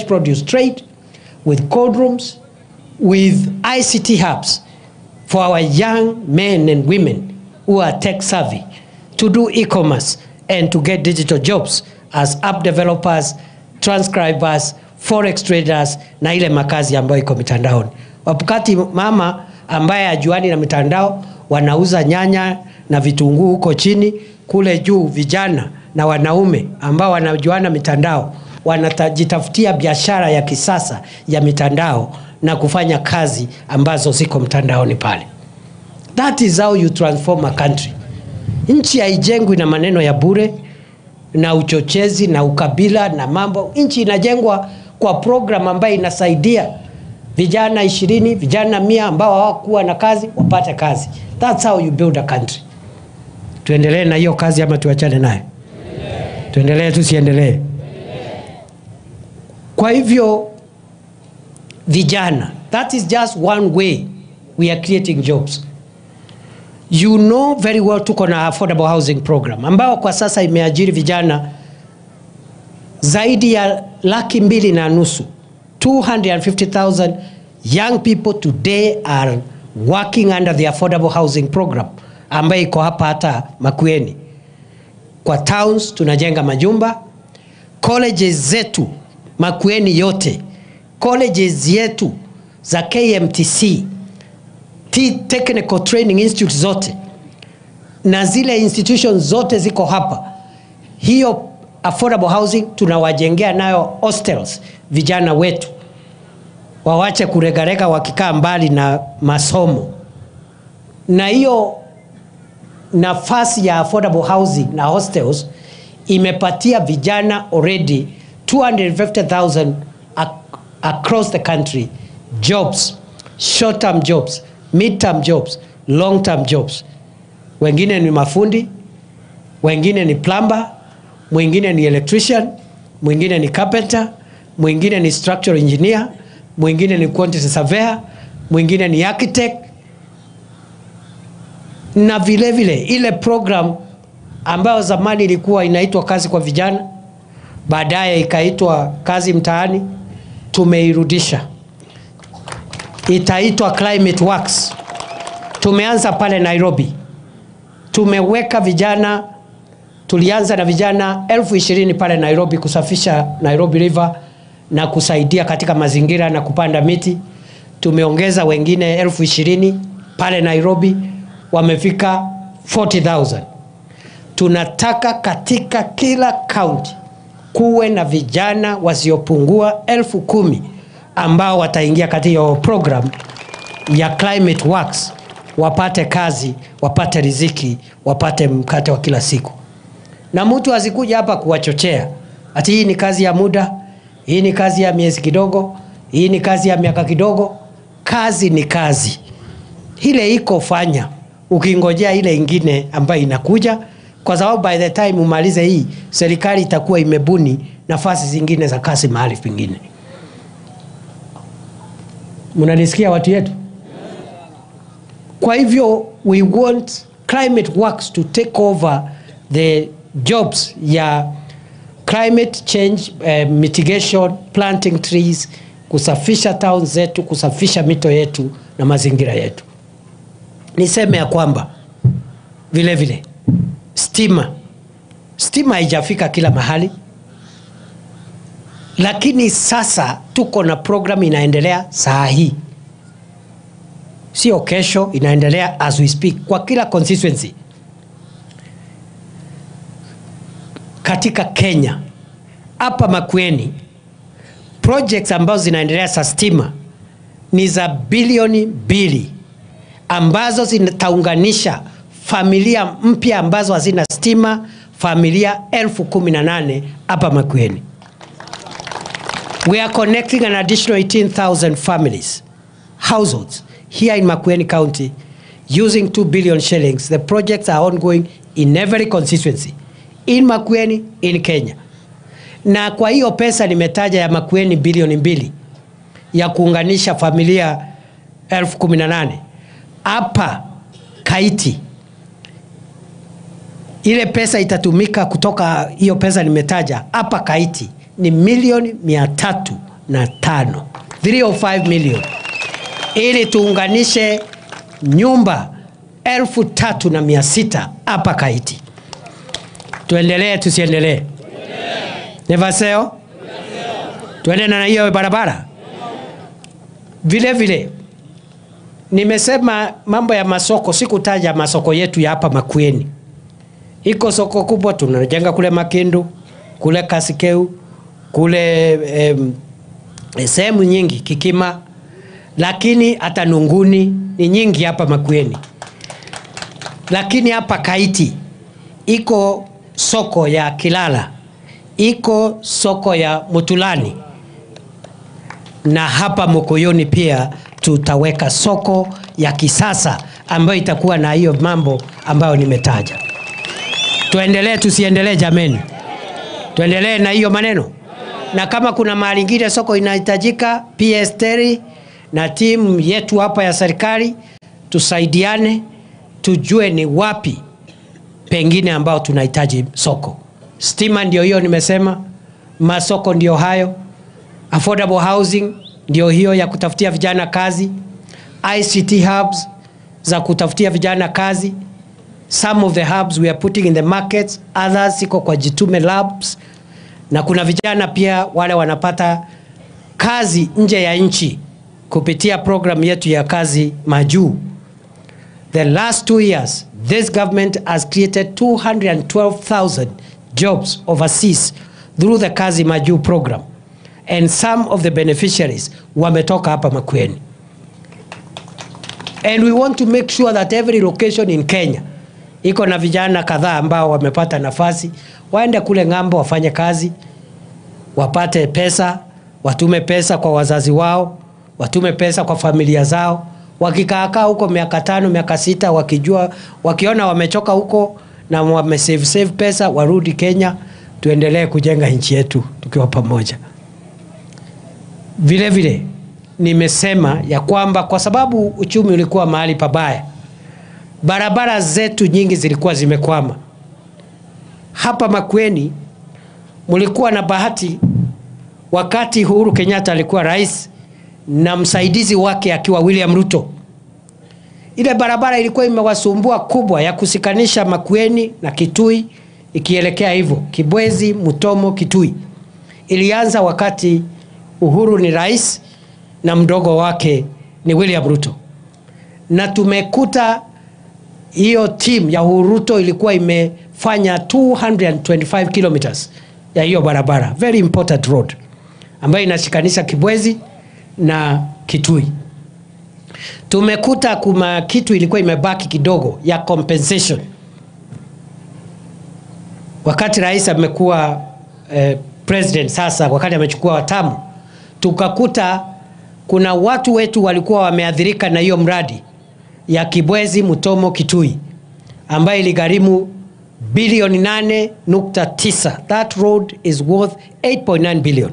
produce trade with cold rooms, with ICT hubs for our young men and women who are tech savvy to do e-commerce and to get digital jobs as app developers, transcribers, forex traders na ile makazi ambayo iko mitandaoni. Wakati mama ambaye hajuani na mitandao wanauza nyanya na vitunguu huko chini, kule juu vijana na wanaume ambao wanajuana mitandao wanajitafutia biashara ya kisasa ya mitandao na kufanya kazi ambazo ziko mtandaoni pale. That is how you transform a country. Nchi haijengwi na maneno ya bure na uchochezi na ukabila na mambo. Nchi inajengwa kwa program ambayo inasaidia vijana 20, vijana 100 ambao hawakuwa na kazi wapate kazi. That's how you build a country. Tuendelee na hiyo kazi ama tuachane nayo? Tuendelee tusiendelee? Kwa hivyo vijana, that is just one way we are creating jobs. You know very well tuko na affordable housing program ambao kwa sasa imeajiri vijana zaidi ya 250,000. 250,000 young people today are working under the affordable housing program ambayo iko hapa hata Makueni. Kwa towns tunajenga majumba, colleges zetu Makueni yote, colleges yetu za KMTC, Technical Training Institute zote na zile institutions zote ziko hapa. Hiyo affordable housing tunawajengea nayo hostels vijana wetu, wawache kuregarega wakikaa mbali na masomo. Na hiyo nafasi ya affordable housing na hostels imepatia vijana already 250,000 across the country jobs, short term jobs, mid term jobs, long term jobs. Wengine ni mafundi, wengine ni plumber, mwingine ni electrician, mwingine ni carpenter, mwingine ni structural engineer, mwingine ni quantity surveyor, mwingine ni architect. Na vile vile ile program ambayo zamani ilikuwa inaitwa kazi kwa vijana, baadaye ikaitwa kazi mtaani, tumeirudisha. Itaitwa Climate Works. Tumeanza pale Nairobi. Tumeweka vijana, tulianza na vijana 20,000 pale Nairobi kusafisha Nairobi River na kusaidia katika mazingira na kupanda miti. Tumeongeza wengine 20,000 pale Nairobi, wamefika 40,000. Tunataka katika kila county kuwe na vijana wasiopungua 10,000 ambao wataingia katika hiyo program ya Climate Works wapate kazi, wapate riziki, wapate mkate wa kila siku. Na mtu asikuja hapa kuwachochea ati hii ni kazi ya muda, hii ni kazi ya miezi kidogo, hii ni kazi ya miaka kidogo. Kazi ni kazi. Ile iko fanya, ukingojea ile ingine ambayo inakuja, kwa sababu by the time umalize hii, serikali itakuwa imebuni nafasi zingine za kazi mahali pengine. Mnanisikia watu yetu? Kwa hivyo we want Climate Works to take over the jobs ya climate change mitigation, planting trees, kusafisha town zetu, kusafisha mito yetu na mazingira yetu. Niseme ya kwamba vile vile stima haijafika kila mahali, lakini sasa tuko na program inaendelea saa hii, sio kesho, inaendelea as we speak kwa kila constituency katika Kenya. Hapa Makueni projects ambazo zinaendelea za stima ni za bilioni 2 ambazo zitaunganisha familia mpya ambazo hazina stima, familia 18,000 hapa Makueni. We are connecting an additional 18,000 families, households here in Makueni County using 2 billion shillings. The projects are ongoing in every constituency in Makueni, in Kenya. Na kwa hiyo pesa nimetaja ya Makueni bilioni 2 ya kuunganisha familia 18,000 hapa Kaiti, ile pesa itatumika kutoka hiyo pesa nimetaja hapa Kaiti ni milioni 305, 305 million, ili tuunganishe nyumba 3,600 hapa Kaiti. Tuendelee tusiendelee? Nevaseo? Tuende na hiyo barabara. Vile vile nimesema mambo ya masoko, sikutaja masoko yetu ya hapa Makueni. Iko soko kubwa tunajenga kule Makindu, kule Kasikeu, kule sehemu nyingi Kikima, lakini hata Nunguni ni nyingi hapa Makueni. Lakini hapa Kaiti iko soko ya Kilala, iko soko ya Mutulani, na hapa Mukuyuni pia tutaweka soko ya kisasa ambayo itakuwa na hiyo mambo ambayo nimetaja. Tuendelee tusiendelee jameni? Tuendelee na hiyo maneno. Na kama kuna mahali ingine soko inahitajika, PS Terry na timu yetu hapa ya serikali tusaidiane, tujue ni wapi pengine ambao tunahitaji soko. Stima ndio hiyo nimesema, masoko ndio hayo, affordable housing ndio hiyo ya kutafutia vijana kazi, ICT hubs za kutafutia vijana kazi. Some of the hubs we are putting in the markets, others iko kwa Jitume Labs, na kuna vijana pia wale wanapata kazi nje ya nchi kupitia program yetu ya kazi majuu. The last 2 years, this government has created 212,000 jobs overseas through the Kazi Majuu program. And some of the beneficiaries wametoka hapa Makueni. And we want to make sure that every location in Kenya iko na vijana kadhaa ambao wamepata nafasi, waende kule ng'ambo wafanye kazi, wapate pesa, watume pesa kwa wazazi wao, watume pesa kwa familia zao. Wakikaakaa huko miaka 5, miaka 6, wakijua, wakiona wamechoka huko na wame save pesa, warudi Kenya, tuendelee kujenga nchi yetu tukiwa pamoja. Vile vile nimesema ya kwamba kwa sababu uchumi ulikuwa mahali pabaya, barabara zetu nyingi zilikuwa zimekwama. Hapa Makueni mlikuwa na bahati wakati Uhuru Kenyatta alikuwa rais na msaidizi wake akiwa William Ruto. Ile barabara ilikuwa imewasumbua kubwa ya kusikanisha Makueni na Kitui ikielekea hivyo Kibwezi, Mutomo, Kitui. Ilianza wakati Uhuru ni rais na mdogo wake ni William Ruto. Na tumekuta hiyo team ya Uhuru Ruto ilikuwa imefanya 225 kilometers ya hiyo barabara, very important road ambayo inashikanisha Kibwezi na Kitui. Tumekuta kuma kitu ilikuwa imebaki kidogo ya compensation. Wakati rais amekuwa president sasa, wakati amechukua watamu, tukakuta kuna watu wetu walikuwa wameathirika na hiyo mradi ya Kibwezi Mutomo Kitui ambayo iligharimu bilioni 8.9. That road is worth 8.9 billion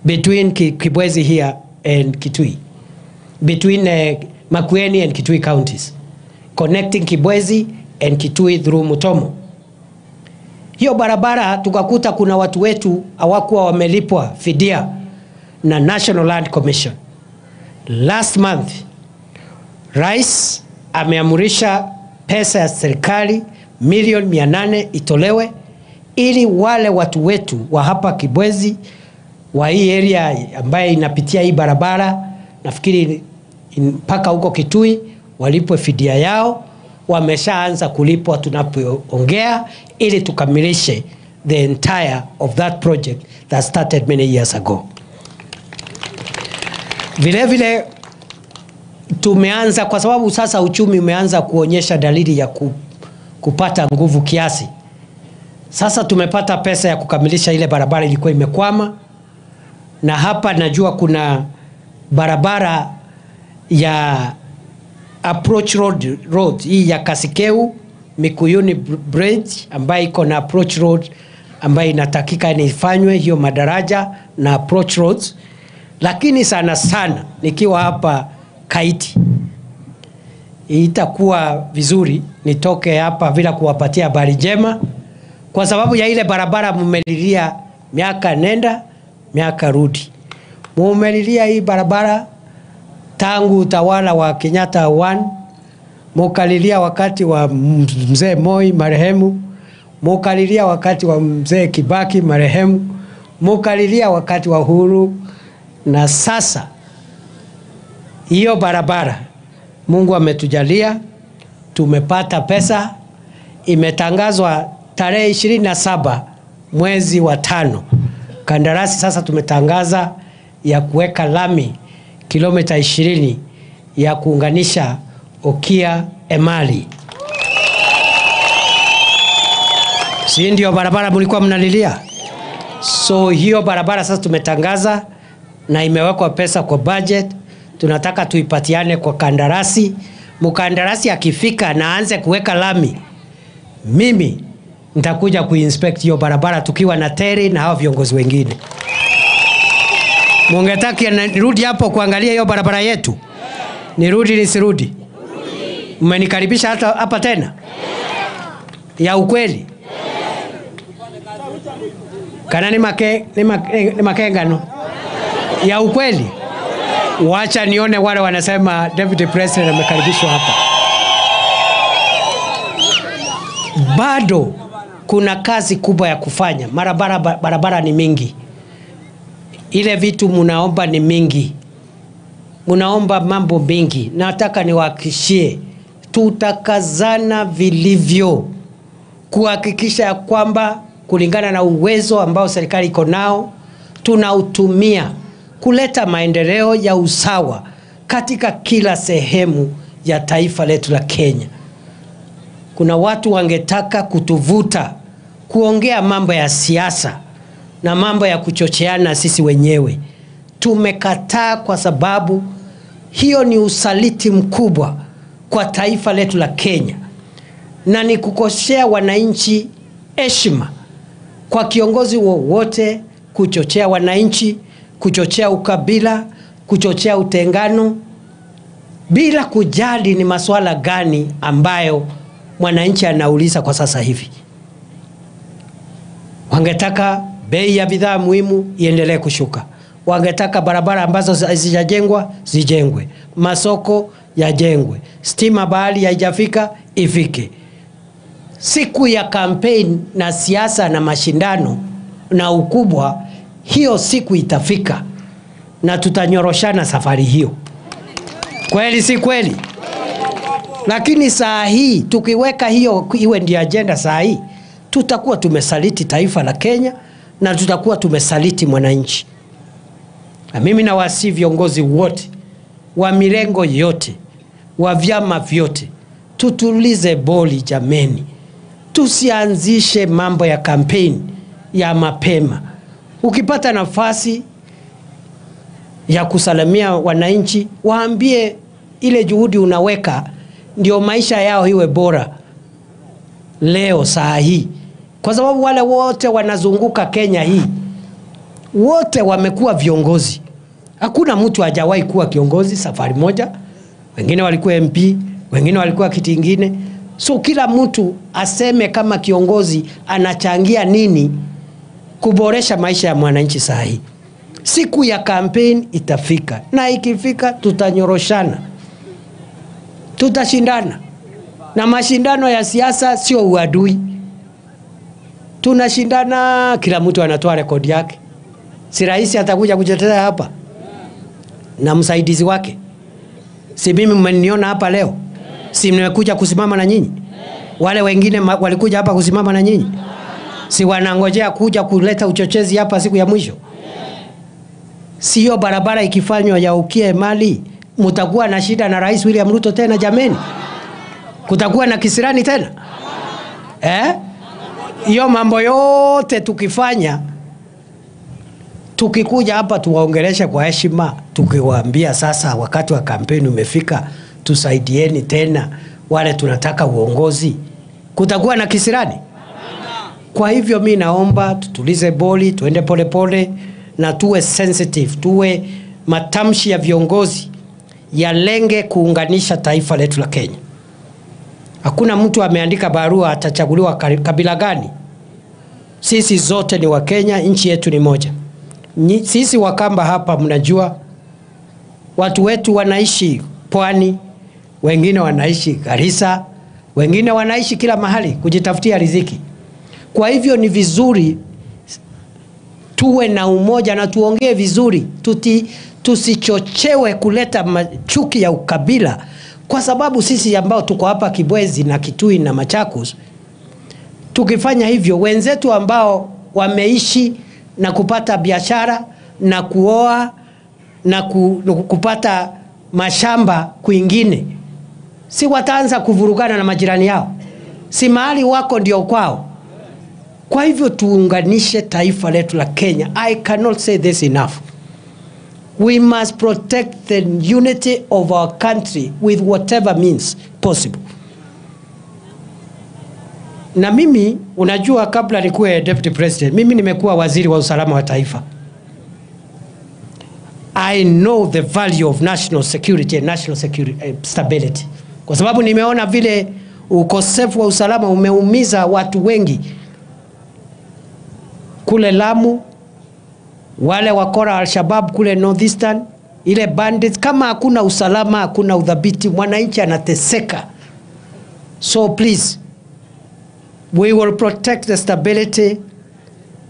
between Kibwezi here and Kitui, between Makueni and Kitui counties, connecting Kibwezi and Kitui through Mutomo. Hiyo barabara tukakuta kuna watu wetu hawakuwa wamelipwa fidia na National Land Commission. Last month, Rais ameamurisha pesa ya serikali milioni 800 itolewe ili wale watu wetu wa hapa Kibwezi wa hii area ambaye inapitia hii barabara, nafikiri mpaka huko Kitui, walipwe fidia yao. Wameshaanza kulipwa tunapoongea, ili tukamilishe the entire of that project that started many years ago. Vile vile tumeanza, kwa sababu sasa uchumi umeanza kuonyesha dalili ya kupata nguvu kiasi. Sasa tumepata pesa ya kukamilisha ile barabara ilikuwa imekwama. Na hapa najua kuna barabara ya approach road hii ya Kasikeu Mikuyuni Bridge ambayo iko na approach road ambayo inatakika ifanywe hiyo madaraja na approach roads. Lakini sana sana nikiwa hapa Kaiti, itakuwa vizuri nitoke hapa bila kuwapatia habari njema, kwa sababu ya ile barabara mmelilia miaka nenda miaka rudi. Mmelilia hii barabara tangu utawala wa Kenyatta 1, mukalilia wakati wa mzee Moi marehemu, mukalilia wakati wa mzee Kibaki marehemu, mukalilia wakati wa Uhuru, na sasa hiyo barabara Mungu ametujalia, tumepata pesa, imetangazwa tarehe 27 mwezi wa 5. Kandarasi sasa tumetangaza ya kuweka lami kilomita 20 ya kuunganisha Okia Emali. Si ndio barabara mlikuwa mnalilia? So hiyo barabara sasa tumetangaza na imewekwa pesa kwa budget. Tunataka tuipatiane kwa kandarasi. Mkandarasi akifika na aanze kuweka lami, mimi nitakuja kuinspect hiyo barabara tukiwa na Terry na hao viongozi wengine. Mungetaki nirudi hapo kuangalia hiyo barabara yetu? Nirudi nisirudi? Mmenikaribisha hata hapa tena? Ya ukweli? Kana ni makengano? Ya ukweli? Wacha nione wale wanasema Deputy President amekaribishwa hapa. Bado kuna kazi kubwa ya kufanya. Barabara ni mingi. Ile vitu munaomba ni mingi. Munaomba mambo mingi. Nataka niwahakikishie, tutakazana vilivyo kuhakikisha ya kwamba kulingana na uwezo ambao serikali iko nao tunautumia kuleta maendeleo ya usawa katika kila sehemu ya taifa letu la Kenya. Kuna watu wangetaka kutuvuta kuongea mambo ya siasa na mambo ya kuchocheana sisi wenyewe. Tumekataa kwa sababu hiyo ni usaliti mkubwa kwa taifa letu la Kenya, na ni kukosea wananchi heshima kwa kiongozi wowote kuchochea wananchi, kuchochea ukabila, kuchochea utengano, bila kujali ni masuala gani ambayo mwananchi anauliza kwa sasa hivi. Wangetaka bei ya bidhaa muhimu iendelee kushuka. Wangetaka barabara ambazo hazijajengwa zijengwe, masoko yajengwe, stima bahali haijafika ifike. Siku ya campaign na siasa na mashindano na ukubwa, hiyo siku itafika na tutanyoroshana safari hiyo. Kweli si kweli? Lakini saa hii tukiweka hiyo iwe ndio agenda saa hii, tutakuwa tumesaliti taifa la Kenya na tutakuwa tumesaliti mwananchi. Na mimi nawasihi viongozi wote wa mirengo yote, wa vyama vyote, tutulize boli jameni. Tusianzishe mambo ya kampeni ya mapema. Ukipata nafasi ya kusalamia wananchi, waambie ile juhudi unaweka ndio maisha yao iwe bora leo saa hii. Kwa sababu wale wote wanazunguka Kenya hii, wote wamekuwa viongozi. Hakuna mtu hajawahi kuwa kiongozi safari moja. Wengine walikuwa MP, wengine walikuwa kiti ingine. So kila mtu aseme kama kiongozi anachangia nini kuboresha maisha ya mwananchi saa hii. Siku ya campaign itafika, na ikifika tutanyoroshana, tutashindana. Na mashindano ya siasa sio uadui. Tunashindana, kila mtu anatoa rekodi yake. Si rais atakuja kujitetea hapa na msaidizi wake? Si mimi mmeniona hapa leo? Si nimekuja kusimama na nyinyi? Wale wengine walikuja hapa kusimama na nyinyi? Si wanangojea kuja kuleta uchochezi hapa siku ya mwisho? Sio barabara ikifanywa ya Ukie Mali, mtakuwa na shida na Rais William Ruto tena jameni? Kutakuwa na kisirani tena? Hiyo mambo yote tukifanya, tukikuja hapa tuwaongeleshe kwa heshima, tukiwaambia sasa wakati wa kampeni umefika, tusaidieni tena wale tunataka uongozi, kutakuwa na kisirani? Kwa hivyo mi naomba tutulize boli, tuende pole pole na tuwe sensitive, tuwe matamshi ya viongozi yalenge kuunganisha taifa letu la Kenya. Hakuna mtu ameandika barua atachaguliwa kabila gani. Sisi zote ni wa Kenya, nchi yetu ni moja. Sisi Wakamba hapa mnajua watu wetu wanaishi pwani, wengine wanaishi Garissa, wengine wanaishi kila mahali kujitafutia riziki. Kwa hivyo ni vizuri tuwe na umoja na tuongee vizuri, tusichochewe kuleta chuki ya ukabila. Kwa sababu sisi ambao tuko hapa Kibwezi na Kitui na Machakos, tukifanya hivyo wenzetu ambao wameishi na kupata biashara na kuoa na kupata mashamba kwingine, si wataanza kuvurugana na majirani yao? Si mahali wako ndio kwao? Kwa hivyo tuunganishe taifa letu la Kenya. I cannot say this enough. We must protect the unity of our country with whatever means possible. Na mimi, unajua kabla nikuwe deputy president, mimi nimekuwa waziri wa usalama wa taifa. I know the value of national security and national security, stability. Kwa sababu nimeona vile ukosefu wa usalama umeumiza watu wengi. Kule Lamu, wale wakora Al-Shabaab kule Northeastern, ile bandits, kama hakuna usalama, hakuna udhabiti, mwananchi anateseka. So please, we will protect the stability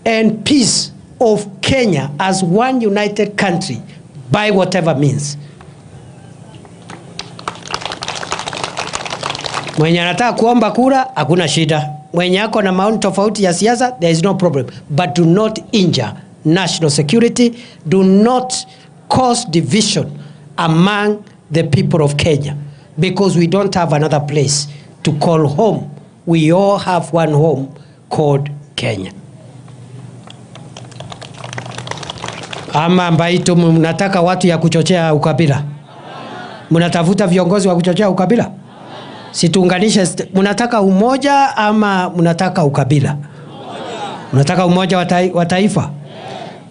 and peace of Kenya as one united country by whatever means. Mwenye anataka kuomba kura, hakuna shida. Mwenye ako na maoni tofauti ya siasa, there is no problem. But do not injure national security. Do not cause division among the people of Kenya, because we don't have another place to call home. We all have one home called Kenya. Ama mbaitu mnataka watu ya kuchochea ukabila? Mnatafuta viongozi wa kuchochea ukabila? Situunganishe. Mnataka umoja ama mnataka ukabila? Mnataka umoja wa taifa?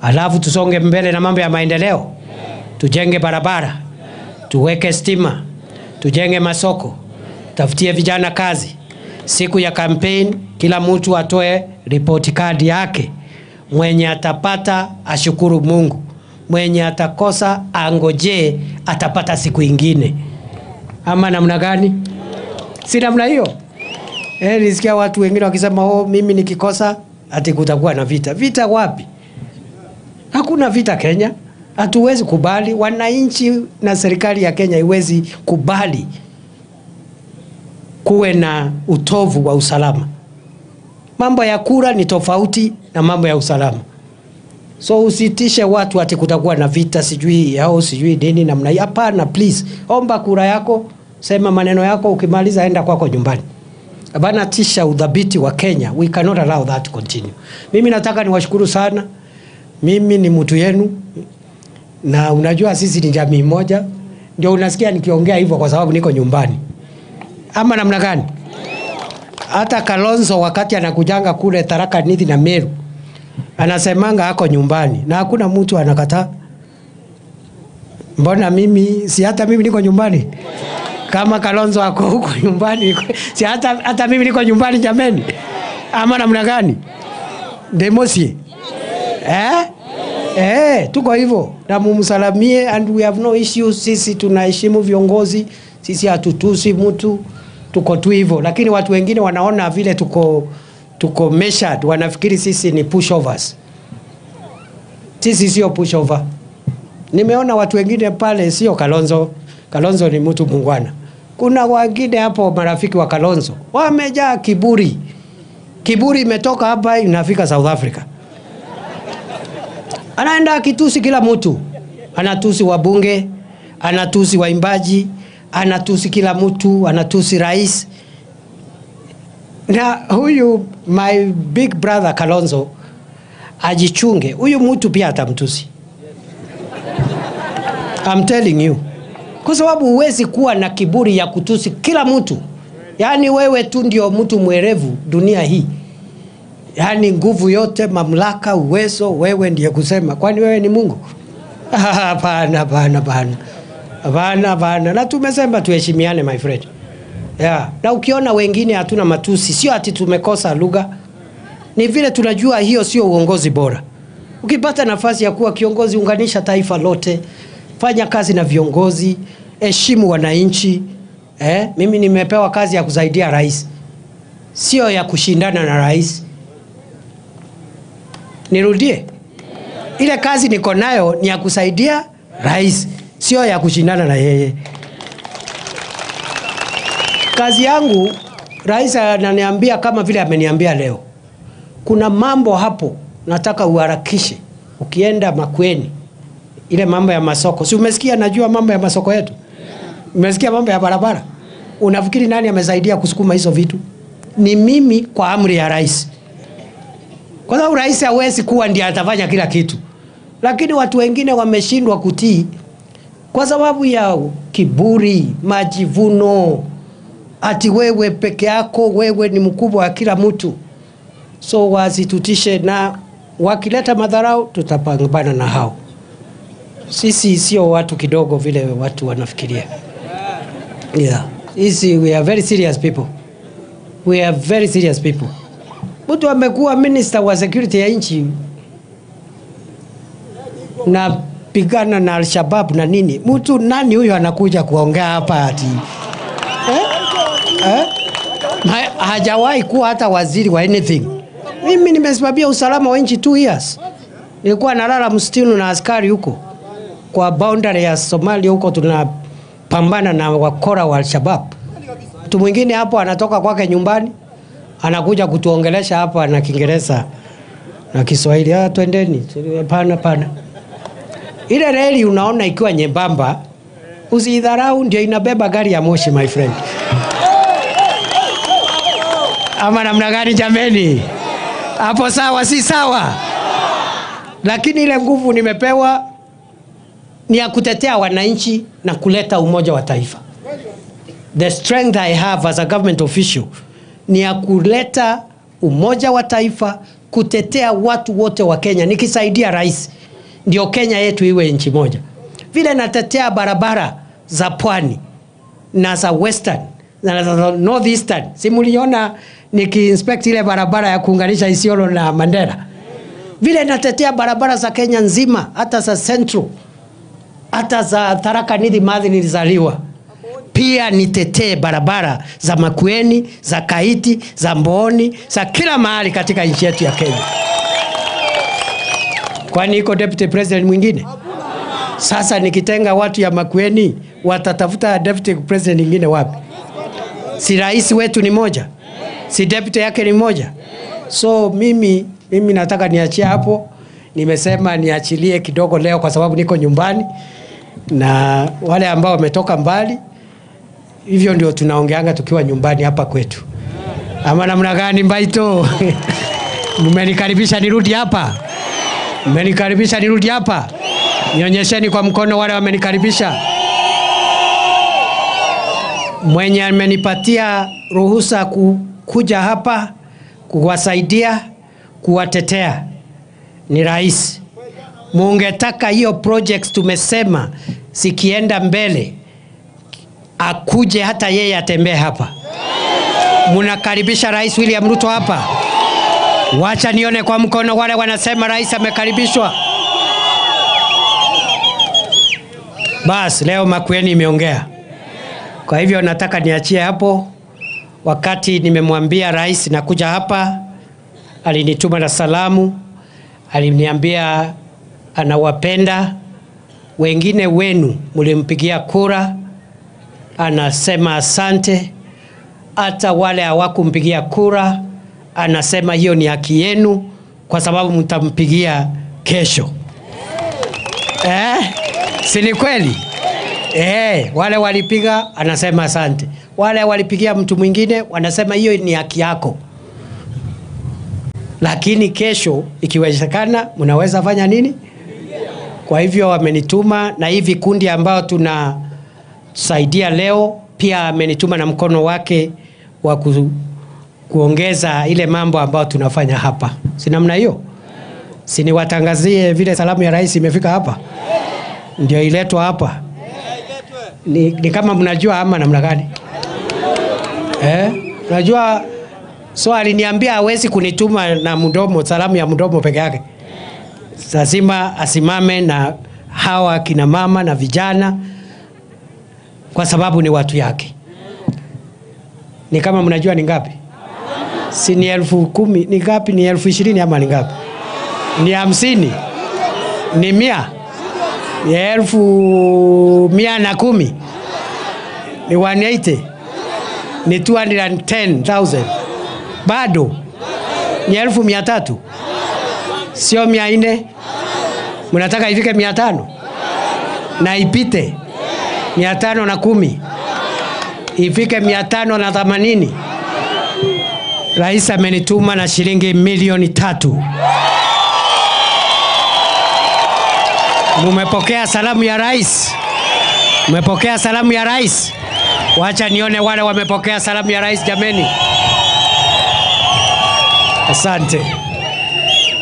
Alafu tusonge mbele na mambo ya maendeleo. Tujenge barabara, tuweke stima, tujenge masoko, tafutie vijana kazi. Siku ya campaign kila mtu atoe report card yake. Mwenye atapata ashukuru Mungu, mwenye atakosa angojee atapata siku ingine. Ama namna gani? Si namna hiyo? Nisikia watu wengine wakisema, oh, mimi nikikosa ati kutakuwa na vita. Vita wapi? Hakuna vita Kenya. Hatuwezi kubali, wananchi na serikali ya Kenya iwezi kubali kuwe na utovu wa usalama. Mambo ya kura ni tofauti na mambo ya usalama. So usitishe watu ati kutakuwa na vita sijui au sijui nini namna hii. Hapana, please. Omba kura yako, sema maneno yako, ukimaliza enda kwako nyumbani. Hapana, tisha udhabiti wa Kenya. We cannot allow that to continue. Mimi nataka niwashukuru sana. Mimi ni mtu yenu. Na unajua sisi ni jamii moja. Ndio unasikia nikiongea hivyo kwa sababu niko nyumbani. Ama namna gani? Hata Kalonzo wakati anakujanga kule Tharaka Nithi na Meru, anasemanga ako nyumbani na hakuna mtu anakataa. Mbona mimi si hata mimi niko nyumbani? Kama Kalonzo ako huko nyumbani, si hata mimi niko nyumbani jameni? Ama namna gani? Demosi. Eh? Tuko hivyo. Na mumsalamie, and we have no issues. Sisi tunaheshimu viongozi, sisi hatutusi mtu, tuko tu hivyo. Lakini watu wengine wanaona vile tuko measured, wanafikiri sisi ni pushovers. Sisi sio pushover. Nimeona watu wengine pale, sio Kalonzo. Kalonzo ni mtu muungwana. Kuna wengine hapo marafiki wa Kalonzo wamejaa kiburi. Kiburi imetoka hapa inafika South Africa. Anaenda akitusi kila mtu. Anatusi wabunge, anatusi waimbaji, anatusi kila mtu, anatusi rais. Na huyu my big brother Kalonzo ajichunge. Huyu mtu pia atamtusi. I'm telling you. Kwa sababu huwezi kuwa na kiburi ya kutusi kila mtu. Yaani wewe tu ndio mtu mwerevu dunia hii. Yaani nguvu yote, mamlaka, uwezo, wewe ndiye kusema. Kwani wewe ni Mungu? Hapana, hapana, hapana. Hapana, hapana. Na tumesema tuheshimiane, my friend. Yeah. Na ukiona wengine hatuna matusi, sio ati tumekosa lugha. Ni vile tunajua hiyo sio uongozi bora. Ukipata nafasi ya kuwa kiongozi, unganisha taifa lote. Fanya kazi na viongozi, heshimu wananchi. Mimi nimepewa kazi ya kusaidia rais, sio ya kushindana na rais. Nirudie, ile kazi niko nayo ni ya kusaidia rais, sio ya kushindana na yeye. Kazi yangu, rais ananiambia kama vile ameniambia leo, kuna mambo hapo nataka uharakishe. Ukienda Makueni, ile mambo ya masoko, si umesikia? Najua mambo ya masoko yetu. Umesikia mambo ya barabara? Unafikiri nani amesaidia kusukuma hizo vitu? Ni mimi kwa amri ya rais. Kwa sababu rais hawezi kuwa ndiye atafanya kila kitu. Lakini watu wengine wameshindwa kutii kwa sababu ya kiburi, majivuno. Ati wewe peke yako, wewe ni mkubwa wa kila mtu. So wasitutishe, na wakileta madharau tutapambana na hao. Sisi sio watu kidogo vile watu wanafikiria. Yeah. Easy, we are very serious people. We are very serious people. Mtu amekuwa minister wa security ya nchi na pigana na Al-Shabaab na nini. Mtu nani huyo anakuja kuongea hapa ati? Hajawahi kuwa hata waziri wa anything. Mimi nimesimamia usalama wa nchi 2 years. Nilikuwa nalala msituni na askari huko kwa boundary ya Somalia huko, tunapambana na wakora wa Al-Shabaab. Mtu mwingine hapo anatoka kwake nyumbani anakuja kutuongelesha hapa na Kiingereza na Kiswahili. Ah, twendeni. Hapana, hapana. Ile reli unaona ikiwa nyembamba, usidharau, ndio inabeba gari ya moshi, my friend. Ama namna gani jameni? Hapo sawa, si sawa? Lakini ile nguvu nimepewa ni ya kutetea wananchi na kuleta umoja wa taifa. The strength I have as a government official ni ya kuleta umoja wa taifa, kutetea watu wote wa Kenya, nikisaidia rais ndio Kenya yetu iwe nchi moja. Vile natetea barabara za pwani na za western na za northeastern. Si mliona nikiinspect ile barabara ya kuunganisha Isiolo na Mandera? Vile natetea barabara za Kenya nzima, hata za Central, hata za Tharaka Nithi mahali nilizaliwa. Pia nitetee barabara za Makueni, za Kaiti, za Mbooni, za kila mahali katika nchi yetu ya Kenya. Kwani iko deputy president mwingine? Sasa nikitenga watu ya Makueni, watatafuta deputy president mwingine wapi? Si rais wetu ni moja? Si deputy yake ni moja? So mimi nataka niachie hapo. Nimesema niachilie kidogo leo kwa sababu niko nyumbani na wale ambao wametoka mbali, hivyo ndio tunaongeanga tukiwa nyumbani hapa kwetu. Ama namna gani Mbaito? Mmenikaribisha nirudi hapa? Mmenikaribisha nirudi hapa? Nionyesheni kwa mkono wale wamenikaribisha. Mwenye amenipatia ruhusa kuja hapa kuwasaidia, kuwatetea ni rais. Mungetaka hiyo projects tumesema sikienda mbele akuje hata yeye atembee hapa. Munakaribisha Rais William Ruto hapa? Wacha nione kwa mkono wale wanasema rais amekaribishwa. Bas, leo Makueni imeongea. Kwa hivyo nataka niachie hapo. Wakati nimemwambia rais nakuja hapa, alinituma na salamu, aliniambia anawapenda. Wengine wenu mlimpigia kura, anasema asante. Hata wale hawakumpigia kura, anasema hiyo ni haki yenu kwa sababu mtampigia kesho. Si ni kweli? Wale walipiga anasema asante. Wale walipigia mtu mwingine wanasema hiyo ni haki yako. Lakini kesho ikiwezekana mnaweza fanya nini? Kwa hivyo wamenituma, na hivi kundi ambao tunasaidia leo pia amenituma na mkono wake wa kuongeza ile mambo ambayo tunafanya hapa. Si namna hiyo? Si niwatangazie vile salamu ya rais imefika hapa? Ndio iletwa hapa. Ni kama mnajua ama namna gani? Unajua, so aliniambia hawezi kunituma na mdomo, salamu ya mdomo peke yake. Lazima asimame na hawa kina mama na vijana kwa sababu ni watu yake. Ni kama mnajua ni ngapi? Si ni 10,000, ni ngapi? Ni 20,000 ama ni ngapi? Ni 50? Ni 100? Ni 110,000? Ni 180? Ni 210,000? Bado ni 300,000? Sio 400? Mnataka ifike 500? Na ipite 510, ifike 580. Rais amenituma na shilingi 3,000,000. Mumepokea salamu ya rais? Mumepokea salamu ya rais? Wacha nione wale wamepokea salamu ya rais jameni. Asante.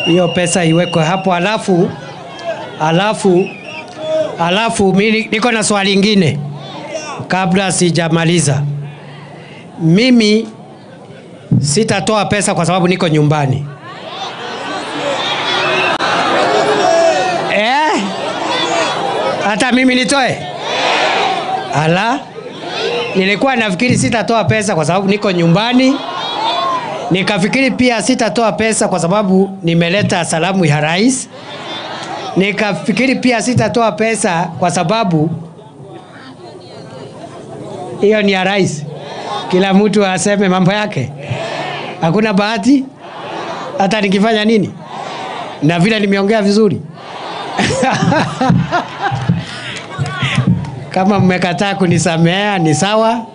Hiyo pesa iwekwe hapo. Alafu mimi niko na swali lingine kabla sijamaliza. Mimi sitatoa pesa kwa sababu niko nyumbani. Hata mimi nitoe? Ala, nilikuwa nafikiri sitatoa pesa kwa sababu niko nyumbani. Nikafikiri pia sitatoa pesa kwa sababu nimeleta salamu ya rais. Nikafikiri pia sitatoa pesa kwa sababu hiyo ni ya rais. Kila mtu aseme mambo yake. Hakuna bahati hata nikifanya nini. Na vile nimeongea vizuri. Kama mmekataa kunisamea ni sawa,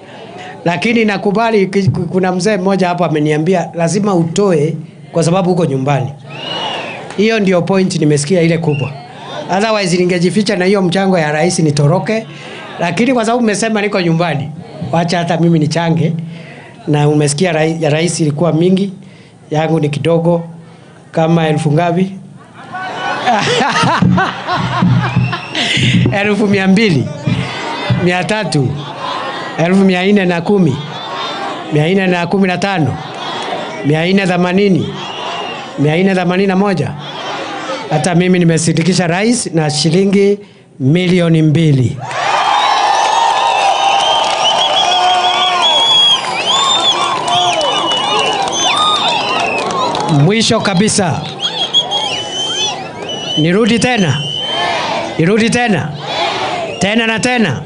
lakini nakubali. Kuna mzee mmoja hapa ameniambia lazima utoe kwa sababu uko nyumbani. Hiyo ndio point nimesikia ile kubwa. Otherwise ningejificha na hiyo mchango ya rais nitoroke, lakini kwa sababu umesema niko nyumbani, wacha hata mimi nichange. Na umesikia ya rais ilikuwa mingi, yangu ni kidogo, kama 1000 ngapi? 200,000, 300,000, 410,000, 415, 480, 481. Hata mimi nimesindikisha rais na shilingi 2,000,000. Mwisho kabisa, nirudi tena, nirudi tena, tena na tena.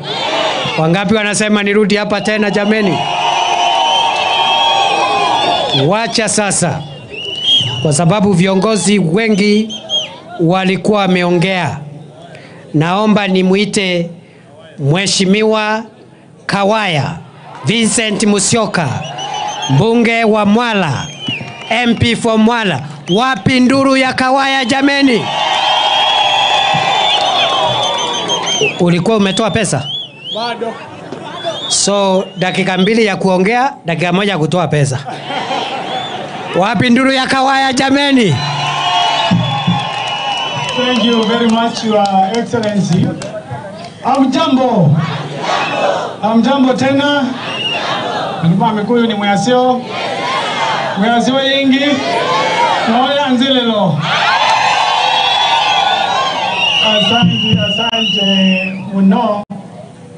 Wangapi wanasema nirudi hapa tena jameni? Wacha sasa, kwa sababu viongozi wengi walikuwa wameongea, naomba nimuite Mheshimiwa Kawaya Vincent Musyoka, mbunge wa Mwala, MP for Mwala. Wapi nduru ya Kawaya jameni? Ulikuwa umetoa pesa? Bado. So dakika 2 ya kuongea, dakika 1 ya kutoa pesa. Wapi nduru ya Kawaya jameni? Thank you very much, Your Excellency. Amjambo. Amjambo tena. Nilikuwa Mikuyu ni mwasio. Mwasio yingi. Naoya nzilelo. Asante, asante muno.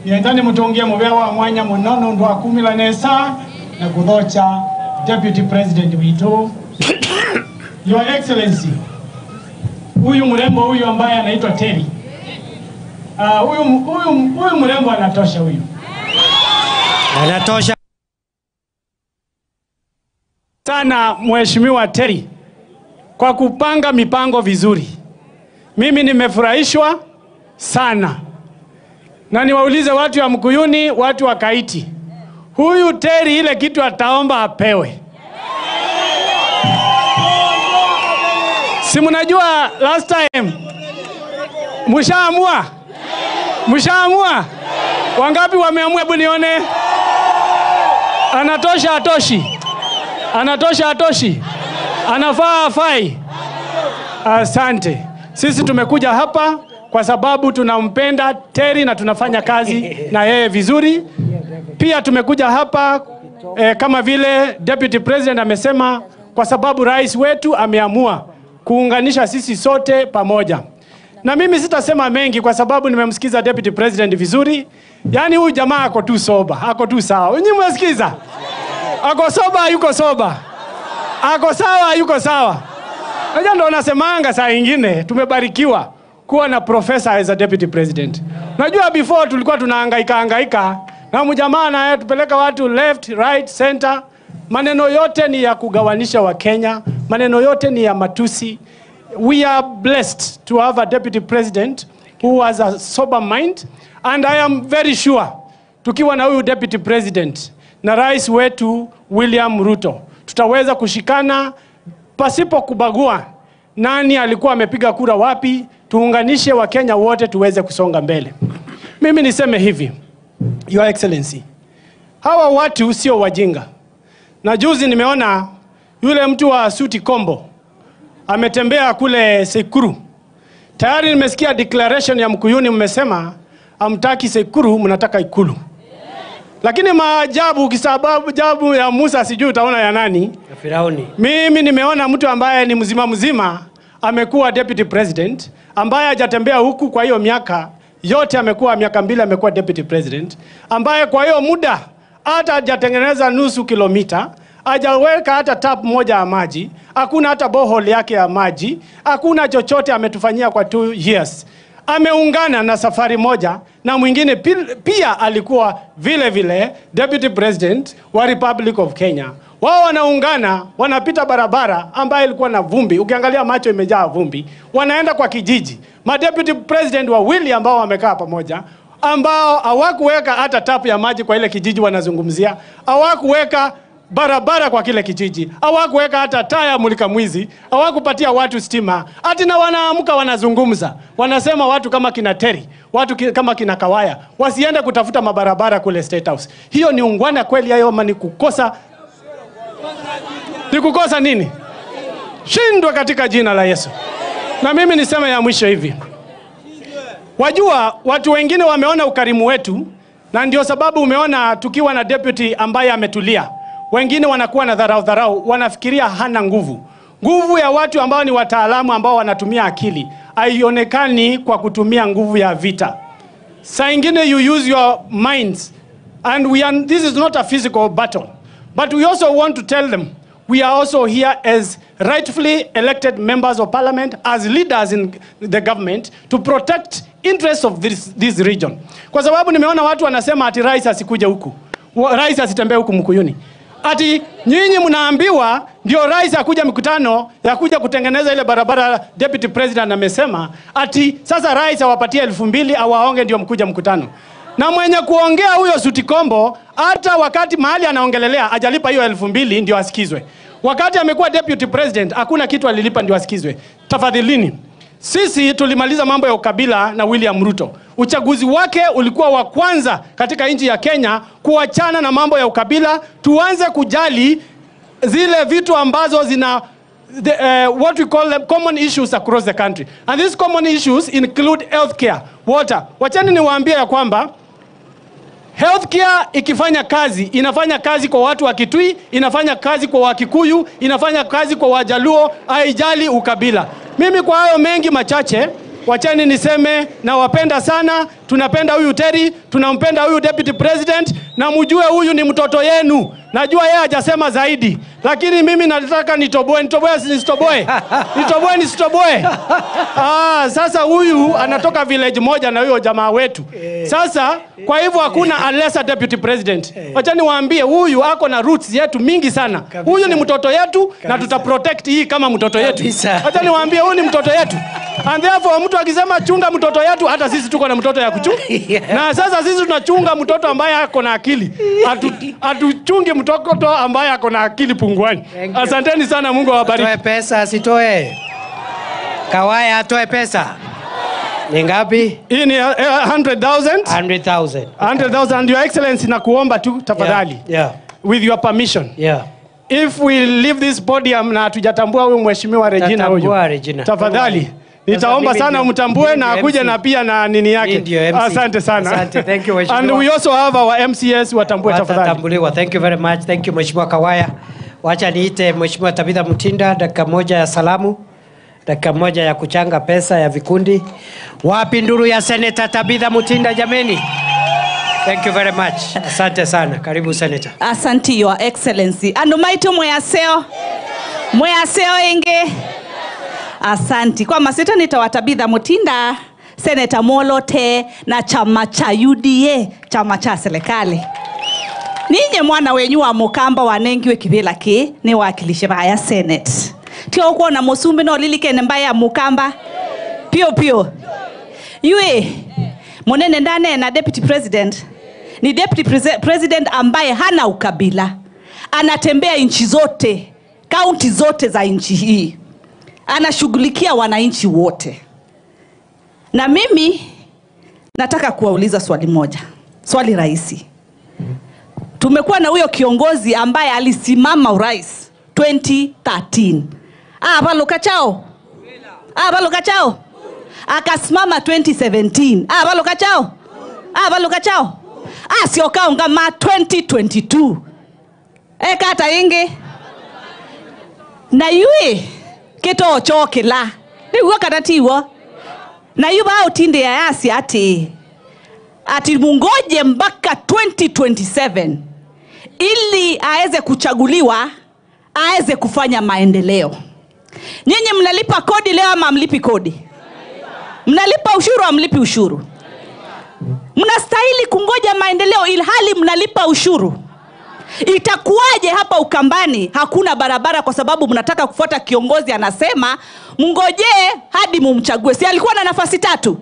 Yendani mutungie mubewa mwanya munono ndo akumila nesa na kuthocha Deputy President witu. Your Excellency, huyu mrembo huyu ambaye anaitwa Terry. Huyu mrembo anatosha huyu. Anatosha sana Mheshimiwa Terry kwa kupanga mipango vizuri. Mimi nimefurahishwa sana. Na niwaulize watu wa Mkuyuni, watu wa Kaiti, huyu Terry ile kitu ataomba apewe. Si mnajua last time mshaamua? Mshaamua? Wangapi wameamua? Hebu nione. Anatosha atoshi? Anatosha atoshi? Anafaa afai? Asante. Sisi tumekuja hapa kwa sababu tunampenda Terry na tunafanya kazi na yeye vizuri. Pia tumekuja hapa kama vile Deputy President amesema, kwa sababu rais wetu ameamua kuunganisha sisi sote pamoja. Na mimi sitasema mengi kwa sababu nimemsikiza Deputy President vizuri. Yaani huyu jamaa ako tu soba, ako tu sawa. Nyinyi mmesikiza? Ako soba, yuko soba. Ako sawa, yuko sawa. Unajua ndio nasemanga saa nyingine tumebarikiwa kuwa na professor as a deputy president. Unajua before tulikuwa tunahangaika hangaika na mjamaa na tupeleka watu left, right, center. Maneno yote ni ya kugawanisha wa Kenya, maneno yote ni ya matusi. We are blessed to have a deputy president who has a sober mind, and I am very sure tukiwa na huyu deputy president na rais wetu William Ruto tutaweza kushikana pasipo kubagua nani alikuwa amepiga kura wapi, tuunganishe Wakenya wote tuweze kusonga mbele. Mimi niseme hivi, Your Excellency, hawa watu sio wajinga. Na juzi nimeona yule mtu wa suti kombo ametembea kule Sekuru. Tayari nimesikia declaration ya Mkuyuni, mmesema hamtaki Sekuru, mnataka Ikulu. Lakini maajabu, kisababu jabu ya Musa sijui utaona ya nani? Ya Firauni. Mimi nimeona mtu ambaye ni mzima mzima amekuwa deputy president, ambaye hajatembea huku kwa hiyo miaka yote, amekuwa miaka 2 amekuwa deputy president, ambaye kwa hiyo muda hata hajatengeneza nusu kilomita, hajaweka hata tap moja ya maji, hakuna hata borehole yake ya maji, hakuna chochote ametufanyia kwa 2 years. Ameungana na safari moja na mwingine pia alikuwa vile vile deputy president wa Republic of Kenya. Wao wanaungana, wanapita barabara ambayo ilikuwa na vumbi, ukiangalia macho imejaa vumbi, wanaenda kwa kijiji. Ma deputy president wawili ambao wamekaa pamoja, ambao hawakuweka hata tap ya maji kwa ile kijiji wanazungumzia, hawakuweka barabara kwa kile kijiji, hawakuweka hata taa ya mulika mwizi, hawakupatia watu stima. Ati na wanaamka wanazungumza, wanasema watu kama kina Terry, watu kama kina Kawaya wasiende kutafuta mabarabara kule State House. Hiyo ni ungwana kweli hayo, ama ni kukosa? Ni kukosa nini? Shindwa katika jina la Yesu. Na mimi niseme ya mwisho hivi. Wajua watu wengine wameona ukarimu wetu, na ndio sababu umeona tukiwa na deputy ambaye ametulia. Wengine wanakuwa na dharau, wanafikiria hana nguvu. Nguvu ya watu ambao ni wataalamu ambao wanatumia akili haionekani kwa kutumia nguvu ya vita. Saa ingine you use your minds, and we are, this is not a physical battle. But we also want to tell them we are also here as rightfully elected members of parliament, as leaders in the government, to protect interests of this region. Kwa sababu nimeona watu wanasema ati rais asikuje huku, rais asitembee huku Mkuyuni. Ati nyinyi mnaambiwa ndio rais akuja mkutano ya kuja kutengeneza ile barabara, deputy president amesema ati sasa rais awapatie 2000 awaonge ndio mkuja mkutano. Na mwenye kuongea huyo Sutikombo, hata wakati mahali anaongelelea ajalipa hiyo 2000 ndio asikizwe. Wakati amekuwa deputy president hakuna kitu alilipa ndio asikizwe. Tafadhalini, sisi tulimaliza mambo ya ukabila na William Ruto. Uchaguzi wake ulikuwa wa kwanza katika nchi ya Kenya kuachana na mambo ya ukabila, tuanze kujali zile vitu ambazo zina what we call them common issues across the country. And these common issues include healthcare, water. Wachani niwaambie ya kwamba healthcare ikifanya kazi, inafanya kazi kwa watu wa Kitui, inafanya kazi kwa Wakikuyu, inafanya kazi kwa Wajaluo, haijali ukabila. Mimi kwa hayo mengi machache, wachani niseme nawapenda sana, tunapenda huyu Terry, tunampenda huyu deputy president, na mjue huyu ni mtoto yenu. Najua yeye hajasema zaidi, lakini mimi nataka nitoboe, nitoboe nisitoboe. Nitoboe nisitoboe. Sasa huyu anatoka village moja na huyo jamaa wetu. Sasa kwa hivyo hakuna a deputy president. Wachani waambie huyu ako na roots yetu mingi sana. Huyu ni mtoto yetu na tuta protect hii kama mtoto yetu. Wachani waambie huyu ni mtoto yetu. And therefore mtu akisema chunga mtoto yetu, hata sisi tuko na mtoto ya kuchunga. Na sasa sisi tunachunga mtoto ambaye ako na akili. Atuchungi mtoto ambaye ako na akili punguani. Asanteni sana, Mungu awabariki. Atoe pesa asitoe. Kawaya atoe pesa. Ni ngapi? Hii ni 100,000. 100,000. 100,000. Your Excellency, nakuomba tu tafadhali. Yeah. With your permission. Yeah. If we leave this podium na hatujatambua huyu mheshimiwa Regina huyu. Tafadhali. Nitaomba sana mtambue na akuje na pia na nini yake. Asante sana. Asante. Thank you mheshimiwa. And we also have our MCS watambue tafadhali. Watatambuliwa. Thank you very much. Thank you mheshimiwa Kawaya. Wacha niite mheshimiwa Tabitha Mutinda, dakika moja ya salamu, dakika moja ya kuchanga pesa ya vikundi. Wapi nduru ya Senator Tabitha Mutinda jameni? Thank you very much. Asante sana. Karibu Senator. Asante Your Excellency. Andu maitu mweyaseo. Mweyaseo inge. Asanti. Kwa masita nitawatabitha Mutinda, Senator Molote na chama cha UDA, chama cha serikali. Ninye mwana wenyu wa Mukamba wanengiwe kibela ki ni wakilishe baya Senate. Tio kuona musumbi no lilike mbaya Mukamba. Pio pio. Yue monene ndane na deputy president. Ni deputy president ambaye hana ukabila. Anatembea nchi zote, kaunti zote za nchi hii. Anashughulikia wananchi wote. Na mimi nataka kuwauliza swali moja. Swali rahisi. Tumekuwa na huyo kiongozi ambaye alisimama urais 2013. Balokachao. Balokachao. Akasimama 2017. Balokachao. Balokachao. Sioka ungama 2022. Kata inge. Na yue keto choke la. Ni uwa kanatiwa. Na yuba utinde ya yasi ati mungoje mpaka 2027 ili aeze kuchaguliwa, aeze kufanya maendeleo. Nyinyi mnalipa kodi leo ama mlipi kodi? Mnalipa ushuru ama mlipi ushuru? Mnastahili kungoja maendeleo ilhali mnalipa ushuru. Itakuwaje hapa Ukambani hakuna barabara kwa sababu mnataka kufuata kiongozi anasema mngojee hadi mumchague? Si alikuwa na nafasi tatu?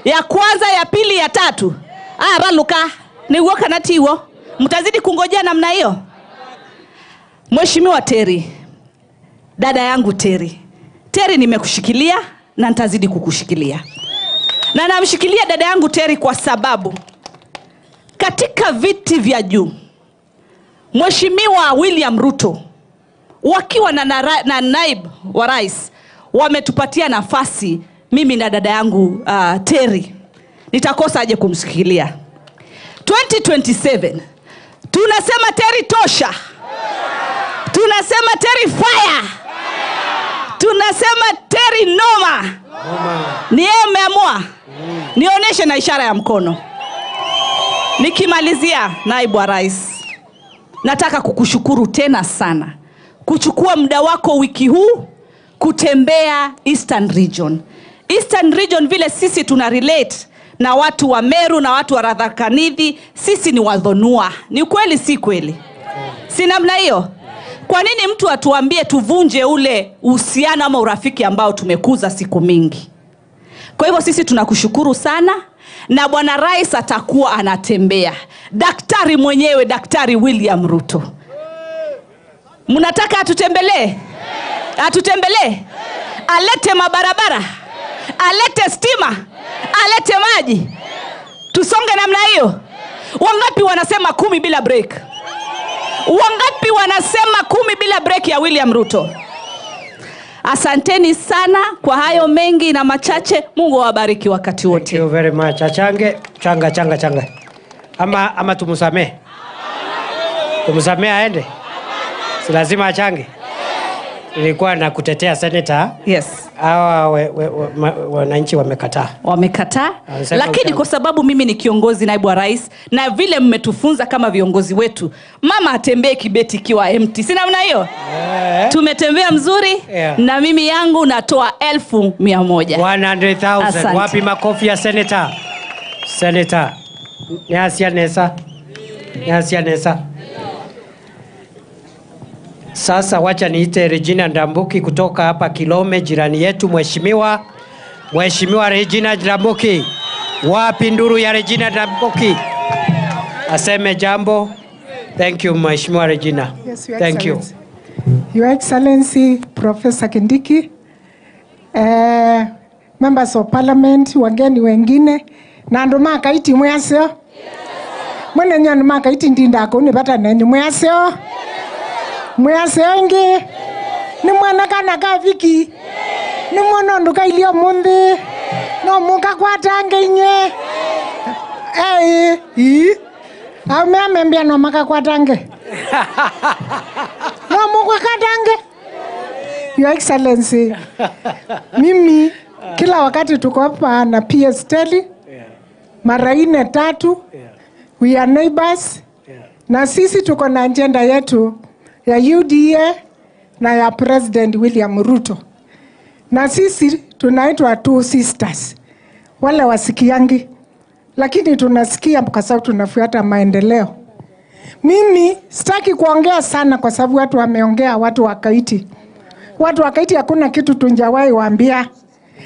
Ya kwanza, ya pili, ya tatu. Baluka ni uoka na tiwo. Mtazidi kungojea namna hiyo? Mheshimiwa Terry, dada yangu Terry. Terry nimekushikilia na nitazidi kukushikilia. Na namshikilia dada yangu Terry kwa sababu katika viti vya juu Mheshimiwa William Ruto wakiwa na naibu wa rais wametupatia nafasi mimi na dada yangu Terry. Nitakosa aje kumshikilia? 2027 tunasema Terry tosha. Tunasema Terry fire. Tunasema Terry noma. Ni yeye ameamua. Nionyeshe na ishara ya mkono. Nikimalizia, naibu wa rais, nataka kukushukuru tena sana kuchukua muda wako wiki huu kutembea Eastern Region. Eastern Region vile sisi tuna relate na watu wa Meru na watu wa Tharaka Nithi, sisi ni wadhonua. Ni kweli si kweli? Si namna hiyo? Kwa nini mtu atuambie tuvunje ule uhusiano ama urafiki ambao tumekuza siku mingi? Kwa hivyo sisi tunakushukuru sana, na Bwana Rais atakuwa anatembea. Daktari mwenyewe, Daktari William Ruto. Mnataka atutembelee? Atutembelee? Alete mabarabara, alete stima, alete maji. Tusonge namna hiyo. Wangapi wanasema 10 bila break? Wangapi wanasema 10 bila break ya William Ruto? Asanteni sana kwa hayo mengi na machache. Mungu awabariki wakati wote. Thank you very much. Achange, changa changa changa. Ama tumusamee. Tumusamee aende. Si lazima achange. Nilikuwa na kutetea senator. Yes. Hawa wananchi wamekataa. Wamekataa. Lakini kwa sababu mimi ni kiongozi, naibu wa rais, na vile mmetufunza kama viongozi wetu, mama atembee kibeti kiwa empty. Si namna hiyo? Yeah. Tumetembea mzuri. Yeah. Na mimi yangu natoa 100,000. 100,000. Wapi makofi ya senator? Senator. Nyasia nesa. Nyasia nesa. Sasa wacha niite Regina Ndambuki kutoka hapa Kilome, jirani yetu, mheshimiwa. Mheshimiwa Regina Ndambuki. Wapi nduru ya Regina Ndambuki? Aseme jambo. Thank you, Mheshimiwa Regina. Yes, Your Thank you. Your Excellency, Professor Kindiki, members of parliament, wageni wengine, na andu makaiti mwasio. Mwene nyandu makaiti ndinda kunipata nenyu mwasio. Mwasengi ni mwana kana kaviki ni mwana nduka ilio mundi no muka kwatange inye eh ame amembia no maka kwatange no muka kwatange. Your Excellency, mimi kila wakati tuko hapa na PS Telly mara 4 3, we are neighbors, na sisi tuko na agenda yetu ya UDA na ya President William Ruto. Na sisi tunaitwa two sisters. Wale wasikiangi, lakini tunasikia kwa sababu tunafuata maendeleo. Mimi sitaki kuongea sana kwa sababu watu wameongea, watu wa Kaiti. Watu wa Kaiti hakuna kitu tunjawahi waambia.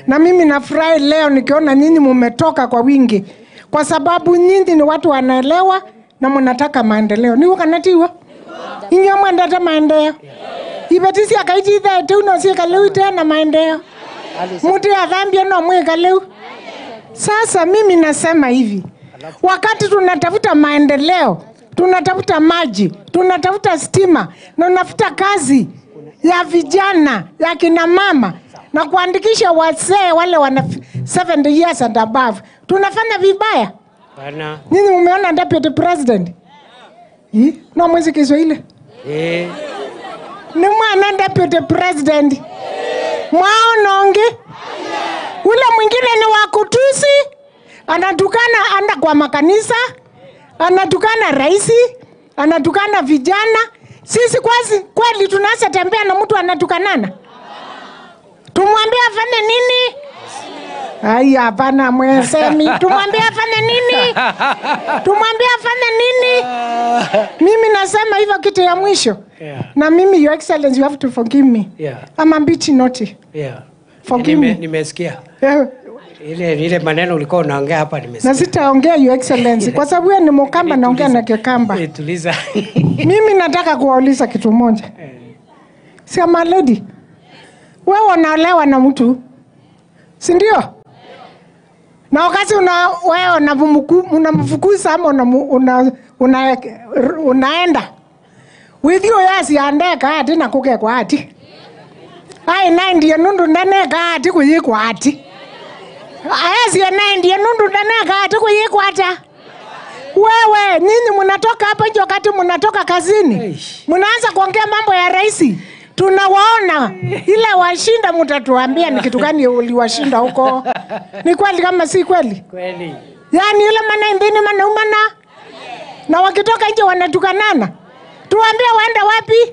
Na mimi nafurahi leo nikiona nyinyi mmetoka kwa wingi, kwa sababu nyinyi ni watu wanaelewa na mnataka maendeleo. Ni wakanatiwa. Inyo mwandata maendeleo. Ibetisi akaiti ithe tuno si kaleu tena maendeleo. Mtu ya dhambi no mwe kaleu. Sasa mimi nasema hivi. Wakati tunatafuta maendeleo, tunatafuta maji, tunatafuta stima, na tunatafuta kazi ya vijana, ya kina mama, na kuandikisha wazee wale wana 70 years and above. Tunafanya vibaya. Bana. Nini umeona deputy president? No mwezi Kiswahili. Ni mwana deputy president. Mwaononge. Ule mwingine ni wakutusi, anatukana anda kwa makanisa, anatukana raisi, anatukana vijana. Sisi kweli tunaanza tembea na mtu anatukanana. Tumwambie afanye nini? Ai, hapana mwesemi. Tumwambie afanye nini? Tumwambie afanye nini? Mimi nasema hivyo kitu ya mwisho. Yeah. Na mimi, Your Excellency, you have to forgive me. Yeah. I'm a bit naughty. Yeah. Forgive me. Nimesikia. Ile maneno ulikuwa unaongea hapa nimesikia. Na sitaongea, Your Excellency, kwa sababu wewe ni Mkamba naongea na Kikamba. Tuliza. Mimi nataka kuwauliza kitu moja. Si ama lady, wewe unaolewa na mtu, si ndio? Na wakati wewe unamfukuza ama unaenda with you yasi andeka ati na kuke kwa ati. Ai 90 nundu ndaneka ati kuyikwa ati. Ayasi 90 nundu ndaneka ati kuyikwa ata. Wewe nyinyi mnatoka hapa nje wakati mnatoka kazini, mnaanza kuongea mambo ya raisi. Tunawaona ila washinda, mtatuambia ni kitu gani uliwashinda huko. Ni kweli kama si kweli? Kweli. Yaani ile maana ndini maana umana. Na wakitoka nje wanatukanana. Tuambie waende wapi?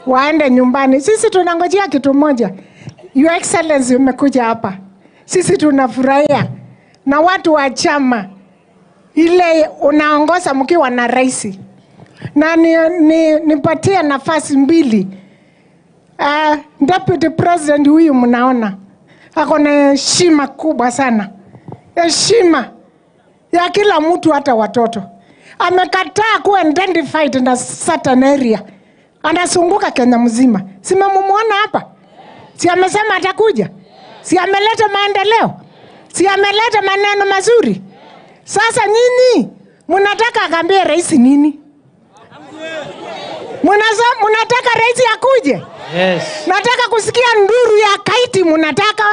Waende nyumbani. Sisi tunangojea kitu moja. Your Excellency umekuja hapa. Sisi tunafurahia. Na watu wa chama ile unaongoza mkiwa na raisi. Na nipatie nafasi mbili. Deputy President huyu mnaona ako na heshima kubwa sana, heshima ya kila mtu, hata watoto. Amekataa kuwa identified na certain area, anazunguka Kenya mzima. Si mmemwona hapa? Si amesema atakuja? Si ameleta maendeleo? Si ameleta maneno mazuri? Sasa nyinyi mnataka akaambie rais nini? Mnataka rais akuje? Yes. Nataka kusikia nduru ya Kaiti, mnataka.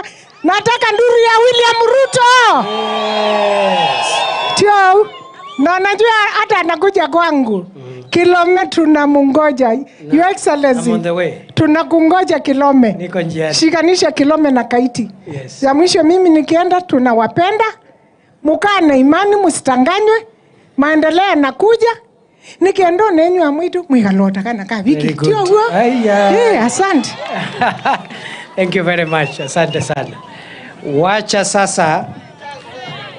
Nataka nduru ya William Ruto. Yes. Tio, na najua hata anakuja kwangu. Kilome tunamungoja. Your Excellency. I'm on the way. Tunakungoja Kilome. Niko njiani. Shikanisha Kilome na Kaiti. Yes. Ya mwisho mimi nikienda, tunawapenda. Mukaa na imani, msitanganywe. Maendeleo yanakuja. Nikienda nenyu amwitu mwikalota kana ka wiki. Tio huo. Eh, asante. Thank you very much. Asante sana. Wacha sasa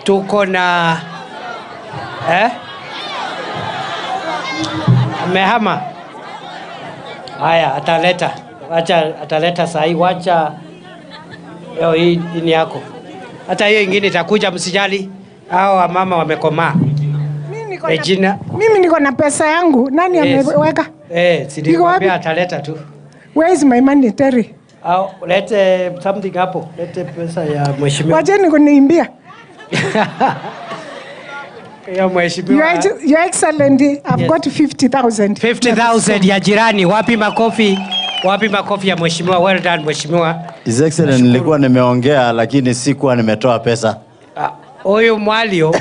tuko na amehama. Haya, ataleta. Wacha ataleta sahi. Wacha leo hii ni yako. Hata hiyo ingine itakuja, msijali. Hao wamama wamekomaa. Regina. Mimi niko na pesa yangu. Nani ameweka? Si nilikwambia ataleta tu. Where is my money, Terry? Au lete something hapo. Lete pesa ya mheshimiwa. Wacha nikuniimbia. Ya mheshimiwa. Your Excellency, I've got 50,000. 50,000 ya jirani. Wapi makofi? Wapi makofi ya mheshimiwa? Well done mheshimiwa. His Excellency, nilikuwa nimeongea lakini sikuwa nimetoa pesa. Huyu Mwalio,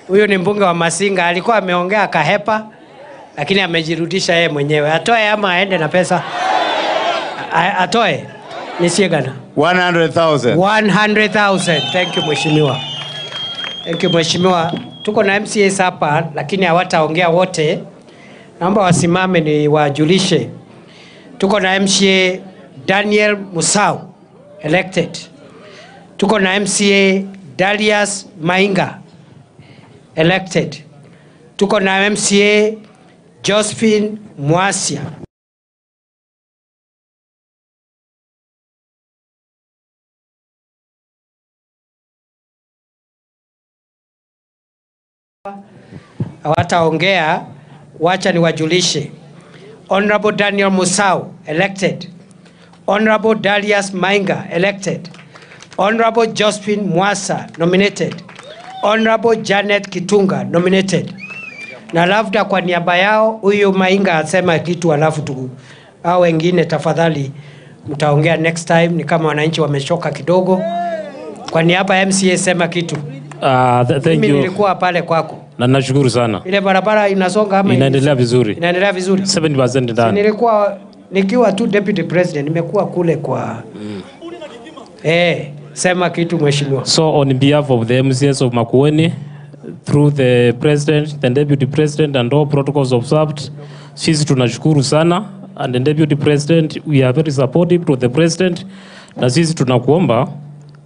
huyu ni mbunge wa Masinga, alikuwa ameongea akahepa, lakini amejirudisha yeye mwenyewe. Atoe ama aende na pesa? Atoe. Nisiegana. 100,000. 100,000. Thank you mheshimiwa. Thank you mheshimiwa. Tuko na MCAs hapa lakini hawataongea wote. Naomba wasimame ni wajulishe. Tuko na MCA Daniel Musau elected. Tuko na MCA Darius Mainga elected. Tuko na MCA Josephine Mwasia. Hawataongea, wacha niwajulishe. Honorable Daniel Musau elected. Honorable Darius Mainga elected. Honorable Josephine Mwasa nominated. Honorable Janet Kitunga nominated. Na labda kwa niaba yao huyu Mainga asema kitu, alafu tu hao wengine tafadhali mtaongea next time. Ni kama wananchi wamechoka kidogo. Kwa niaba ya MCA sema kitu. Thank Mimi you. Nilikuwa pale kwako. Na nashukuru sana. Ile barabara inasonga ama inaendelea vizuri? Inaendelea vizuri. 70% ndani. Nilikuwa nikiwa tu deputy president, nimekuwa kule kwa sema kitu mheshimiwa. So on behalf of the MCS of Makueni, through the president, the deputy president and all protocols observed, sisi tunashukuru sana, and the deputy president, we are very supportive to the president, na sisi tunakuomba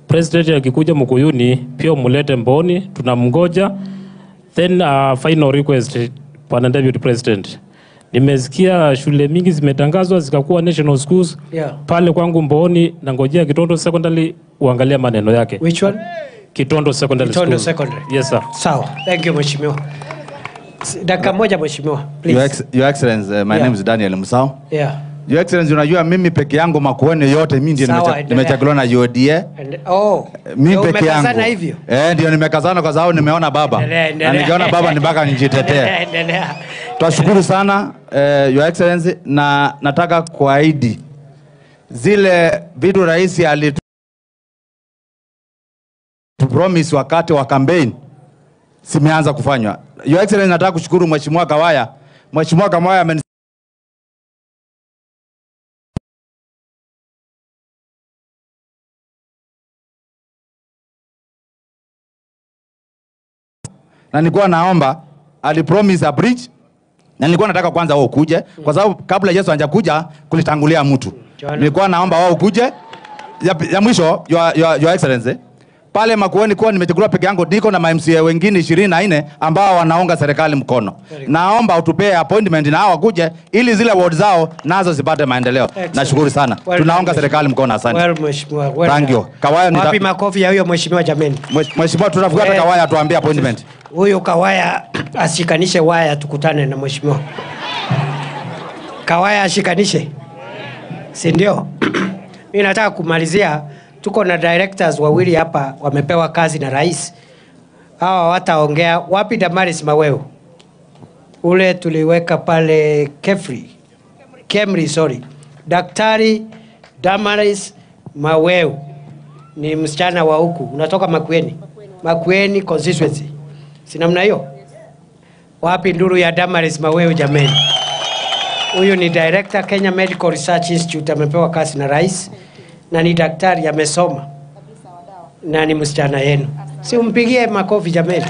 president akikuja Mukuyuni pia mulete Mboni, tunamngoja. Then final request, Bwana Deputy President, nimesikia shule mingi zimetangazwa zikakuwa national schools. Yeah. Pale kwangu Mboni na ngojea Kitondo Secondary uangalia maneno yake. Which one? Kitondo Secondary School. Kitondo Secondary. Yes sir. Sawa. Thank you mheshimiwa. Dakika moja mheshimiwa, please. Your Excellency, my name is Daniel Musau. Yeah. Your Excellency, unajua mimi peke yangu Makueni yote mimi ndiye nimechaguliwa na UDA. Mimi peke yangu. Hivyo. Ndio nimekazana kwa sababu nimeona baba. Na nikiona baba ni mpaka nijitetee. Tunashukuru sana Your Excellency, na nataka kuahidi zile vitu rais alitupromise wakati wa campaign zimeanza kufanywa. Your Excellency, nataka kushukuru Mheshimiwa Kawaya. Mheshimiwa Kawaya na nilikuwa naomba, alipromise a bridge, na nilikuwa nataka kwanza wao ukuje, kwa sababu kabla Yesu hajakuja kulitangulia mtu. Nilikuwa naomba wao ukuje. Ya mwisho, your Excellency, Pale Makueni kuwa nimechukuliwa peke yangu, niko na ma-MCA wengine 24 ambao wanaunga serikali mkono. Naomba utupee appointment na hao wakuje ili zile ward zao nazo zipate maendeleo. Nashukuru sana. Well, tunaunga serikali mkono, asante. Well, mheshimiwa. Well Thank you. done. Kawaya Wapi makofi ya huyo mheshimiwa jameni? Mheshimiwa, tutafuata Kawaya tuambie appointment. Huyo Kawaya ashikanishe waya tukutane na mheshimiwa. Kawaya ashikanishe. Si ndio? Mimi nataka kumalizia, tuko na directors wawili hapa wamepewa kazi na rais. Hawa wataongea. Wapi Damaris Maweo? Ule tuliweka pale Kemri, sorry. Daktari Damaris Maweo ni msichana wa huku, unatoka Makueni. Makueni constituency. Si namna hiyo? Wapi nduru ya Damaris Maweo jameni? Huyu ni director Kenya Medical Research Institute, amepewa kazi na rais na ni daktari amesoma na ni msichana yenu. Si umpigie makofi jameni.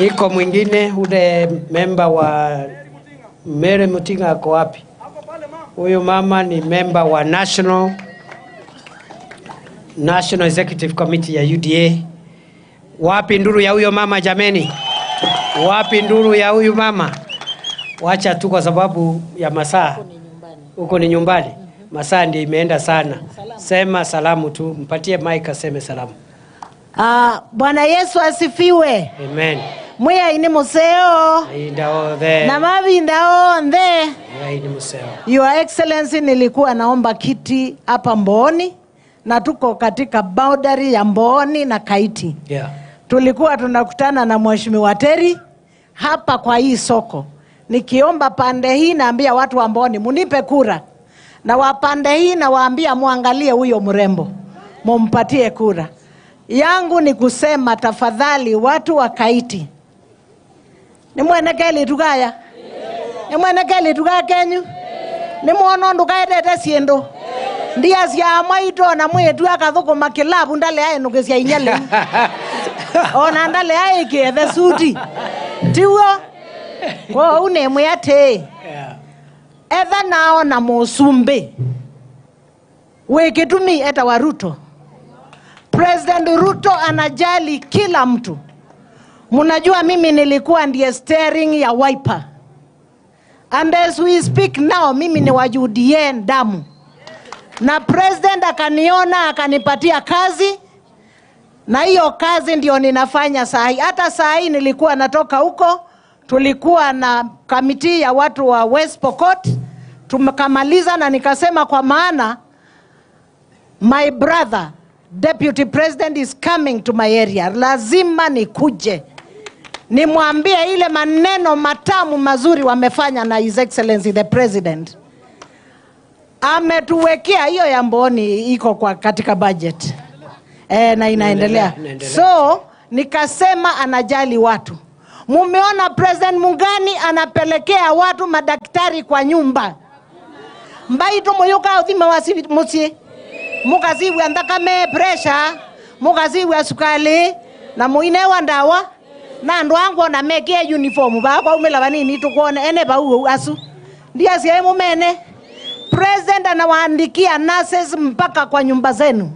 Iko mwingine ule member wa Mary Mutinga ako wapi? Huyu mama ni member wa National Executive Committee ya UDA. Wapi nduru ya huyo mama jameni? Wapi nduru ya huyu mama? Wacha tu kwa sababu ya masaa. Huko ni nyumbani. Masaa ndio imeenda sana. Sema salamu tu, mpatie mic aseme salamu. Bwana Yesu asifiwe. Amen. Mwiya ini museo. Na mavinda onthe. Mwiya ini museo. Your Excellency, nilikuwa naomba kiti hapa Mbooni na tuko katika boundary ya Mbooni na Kaiti. Yeah. Tulikuwa tunakutana na Mheshimiwa Terry hapa kwa hii soko. Nikiomba pande hii naambia watu wa Mbooni munipe kura. Na wapande hii nawaambia muangalie huyo mrembo, mumpatie kura. Yangu ni kusema tafadhali watu wa Kaiti. Nimwenekeli tugaya. Nimwenekeli tugaya kenyu. Nimuono ndukaetete siendo. Ndia cia mwaito na mwitu akathukuma kilabu ndale aenukecia inyale. Ona ndale aekiethe suti. Tiwo. Kwa une mwate. Etha nao na musumbi. Weketumi eta wa Ruto. President Ruto anajali kila mtu. Munajua mimi nilikuwa ndiye steering ya Wiper. And as we speak now, mimi ni wa UDA damu. Na president akaniona, akanipatia kazi. Na hiyo kazi ndio ninafanya saa hii. Hata saa hii nilikuwa natoka huko, tulikuwa na kamiti ya watu wa West Pokot, tumekamaliza na nikasema kwa maana my brother Deputy President is coming to my area. Lazima nikuje. Nimwambie ile maneno matamu mazuri wamefanya na His Excellency the President. Ametuwekea hiyo ya Mbooni iko kwa katika budget. Na inaendelea. So nikasema anajali watu. Mumeona President Mungani anapelekea watu madaktari kwa nyumba. Mbaitu muyuka uthima wasi musie. Mukaziwe ndakame pressure, mukaziwe sukali na muinewa ndawa na andu angu na mekie uniform ba kwa umela banini tukuone ene ba uo asu. Ndia siye mumene. President anawaandikia nurses mpaka kwa nyumba zenu.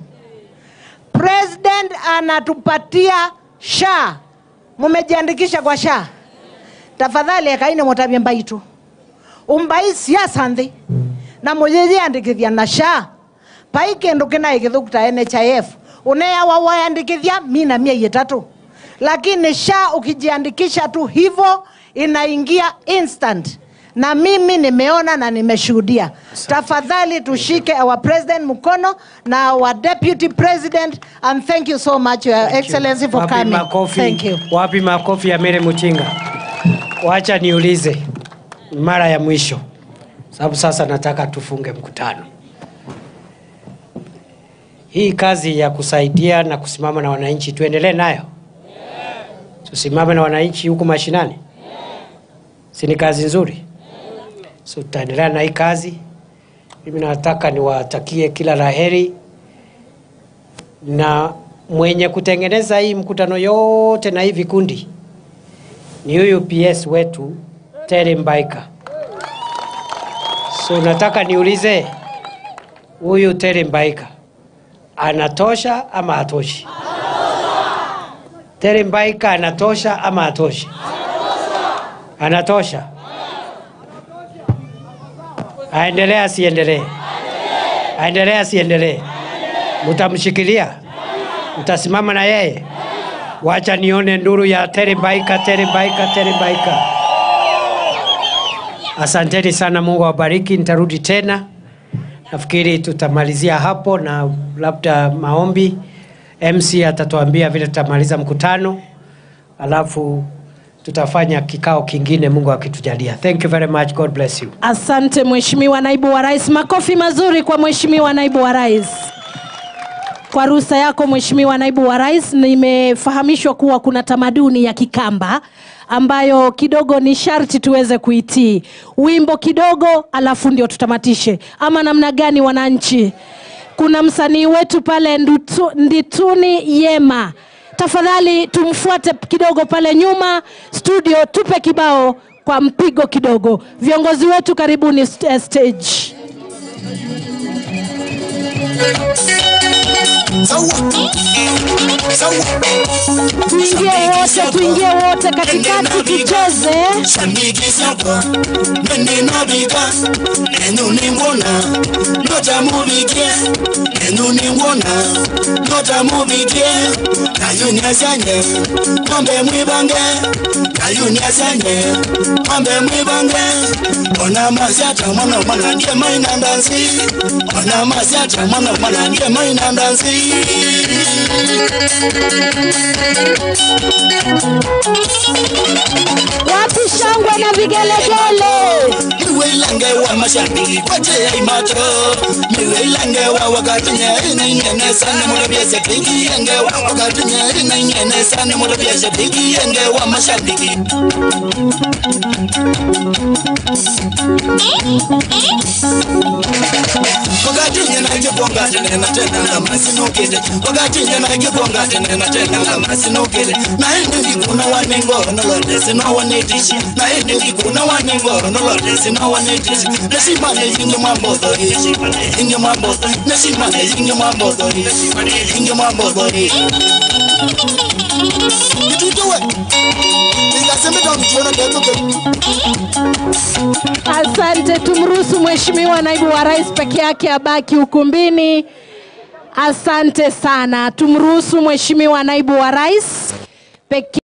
President anatupatia SHA. Mumejiandikisha kwa SHA. Tafadhali ekaine mutabie mbaitu. Umbai siasa nthi. Na mujiandikithia na SHA. Pai kindu kina ikithukta NHIF. Unea wawaandikithia mina mia yetatu. Lakini SHA ukijiandikisha tu hivo inaingia instant. Na mimi nimeona na nimeshuhudia. Tafadhali tushike our president mkono na our deputy president, and thank you so much Your Excellency for Wapi coming. Makofi, Thank you. Wapi makofi ya Mary Mutinga? Wacha niulize mara ya mwisho, sababu sasa nataka tufunge mkutano. Hii kazi ya kusaidia na kusimama na wananchi tuendelee nayo? Tusimame na wananchi huku mashinani? Si ni kazi nzuri? So tutaendelea na hii kazi. Mimi nataka niwatakie kila laheri, na mwenye kutengeneza hii mkutano yote na hii vikundi ni huyu PS wetu Terry Mbaika. So nataka niulize huyu Terry Mbaika Anatosha ama hatoshi? Terry Mbaika anatosha ama hatoshi? Anatosha. Aendelee asiendelee? Aendelee asiendelee? Mtamshikilia? Mtasimama na yeye? Wacha nione nduru ya Terry Mbaika, Terry Mbaika, Terry Mbaika. Asanteni sana, Mungu awabariki. Nitarudi tena. Nafikiri tutamalizia hapo na labda maombi. MC atatuambia vile tutamaliza mkutano, alafu tutafanya kikao kingine Mungu akitujalia. Thank you very much. God bless you. Asante Mheshimiwa Naibu wa Rais. Makofi mazuri kwa Mheshimiwa Naibu wa Rais. Kwa ruhusa yako Mheshimiwa Naibu wa Rais, nimefahamishwa kuwa kuna tamaduni ya Kikamba ambayo kidogo ni sharti tuweze kuitii. Wimbo kidogo alafu ndio tutamatishe. Ama namna gani wananchi? Kuna msanii wetu pale Ndituni Yema. Tafadhali tumfuate kidogo pale nyuma studio, tupe kibao kwa mpigo kidogo. Viongozi wetu karibuni stage. Tuingie wote katikati tucheze. Wapi shangwe na vigelegele? Niwe wa mashabiki kwa jei macho, niwe lange wa wakati nyeri sana mwana shabiki enge wa wakati nyeri sana mwana shabiki enge wa mashabiki. Wakati nyeri tena tena masinukile, wakati nyeri tena tena masinukile, na hindi kuna wanengo no lodesi no wanetishi, na hindi kuna wanengo no lodesi no wanetishi, nashimane yingi mambo ingi mambo, nashimane yingi mambo ingi mambo. Asante, tumruhusu Mheshimiwa Naibu wa Rais peke yake abaki ukumbini. Asante sana. Tumruhusu Mheshimiwa Naibu wa Rais peke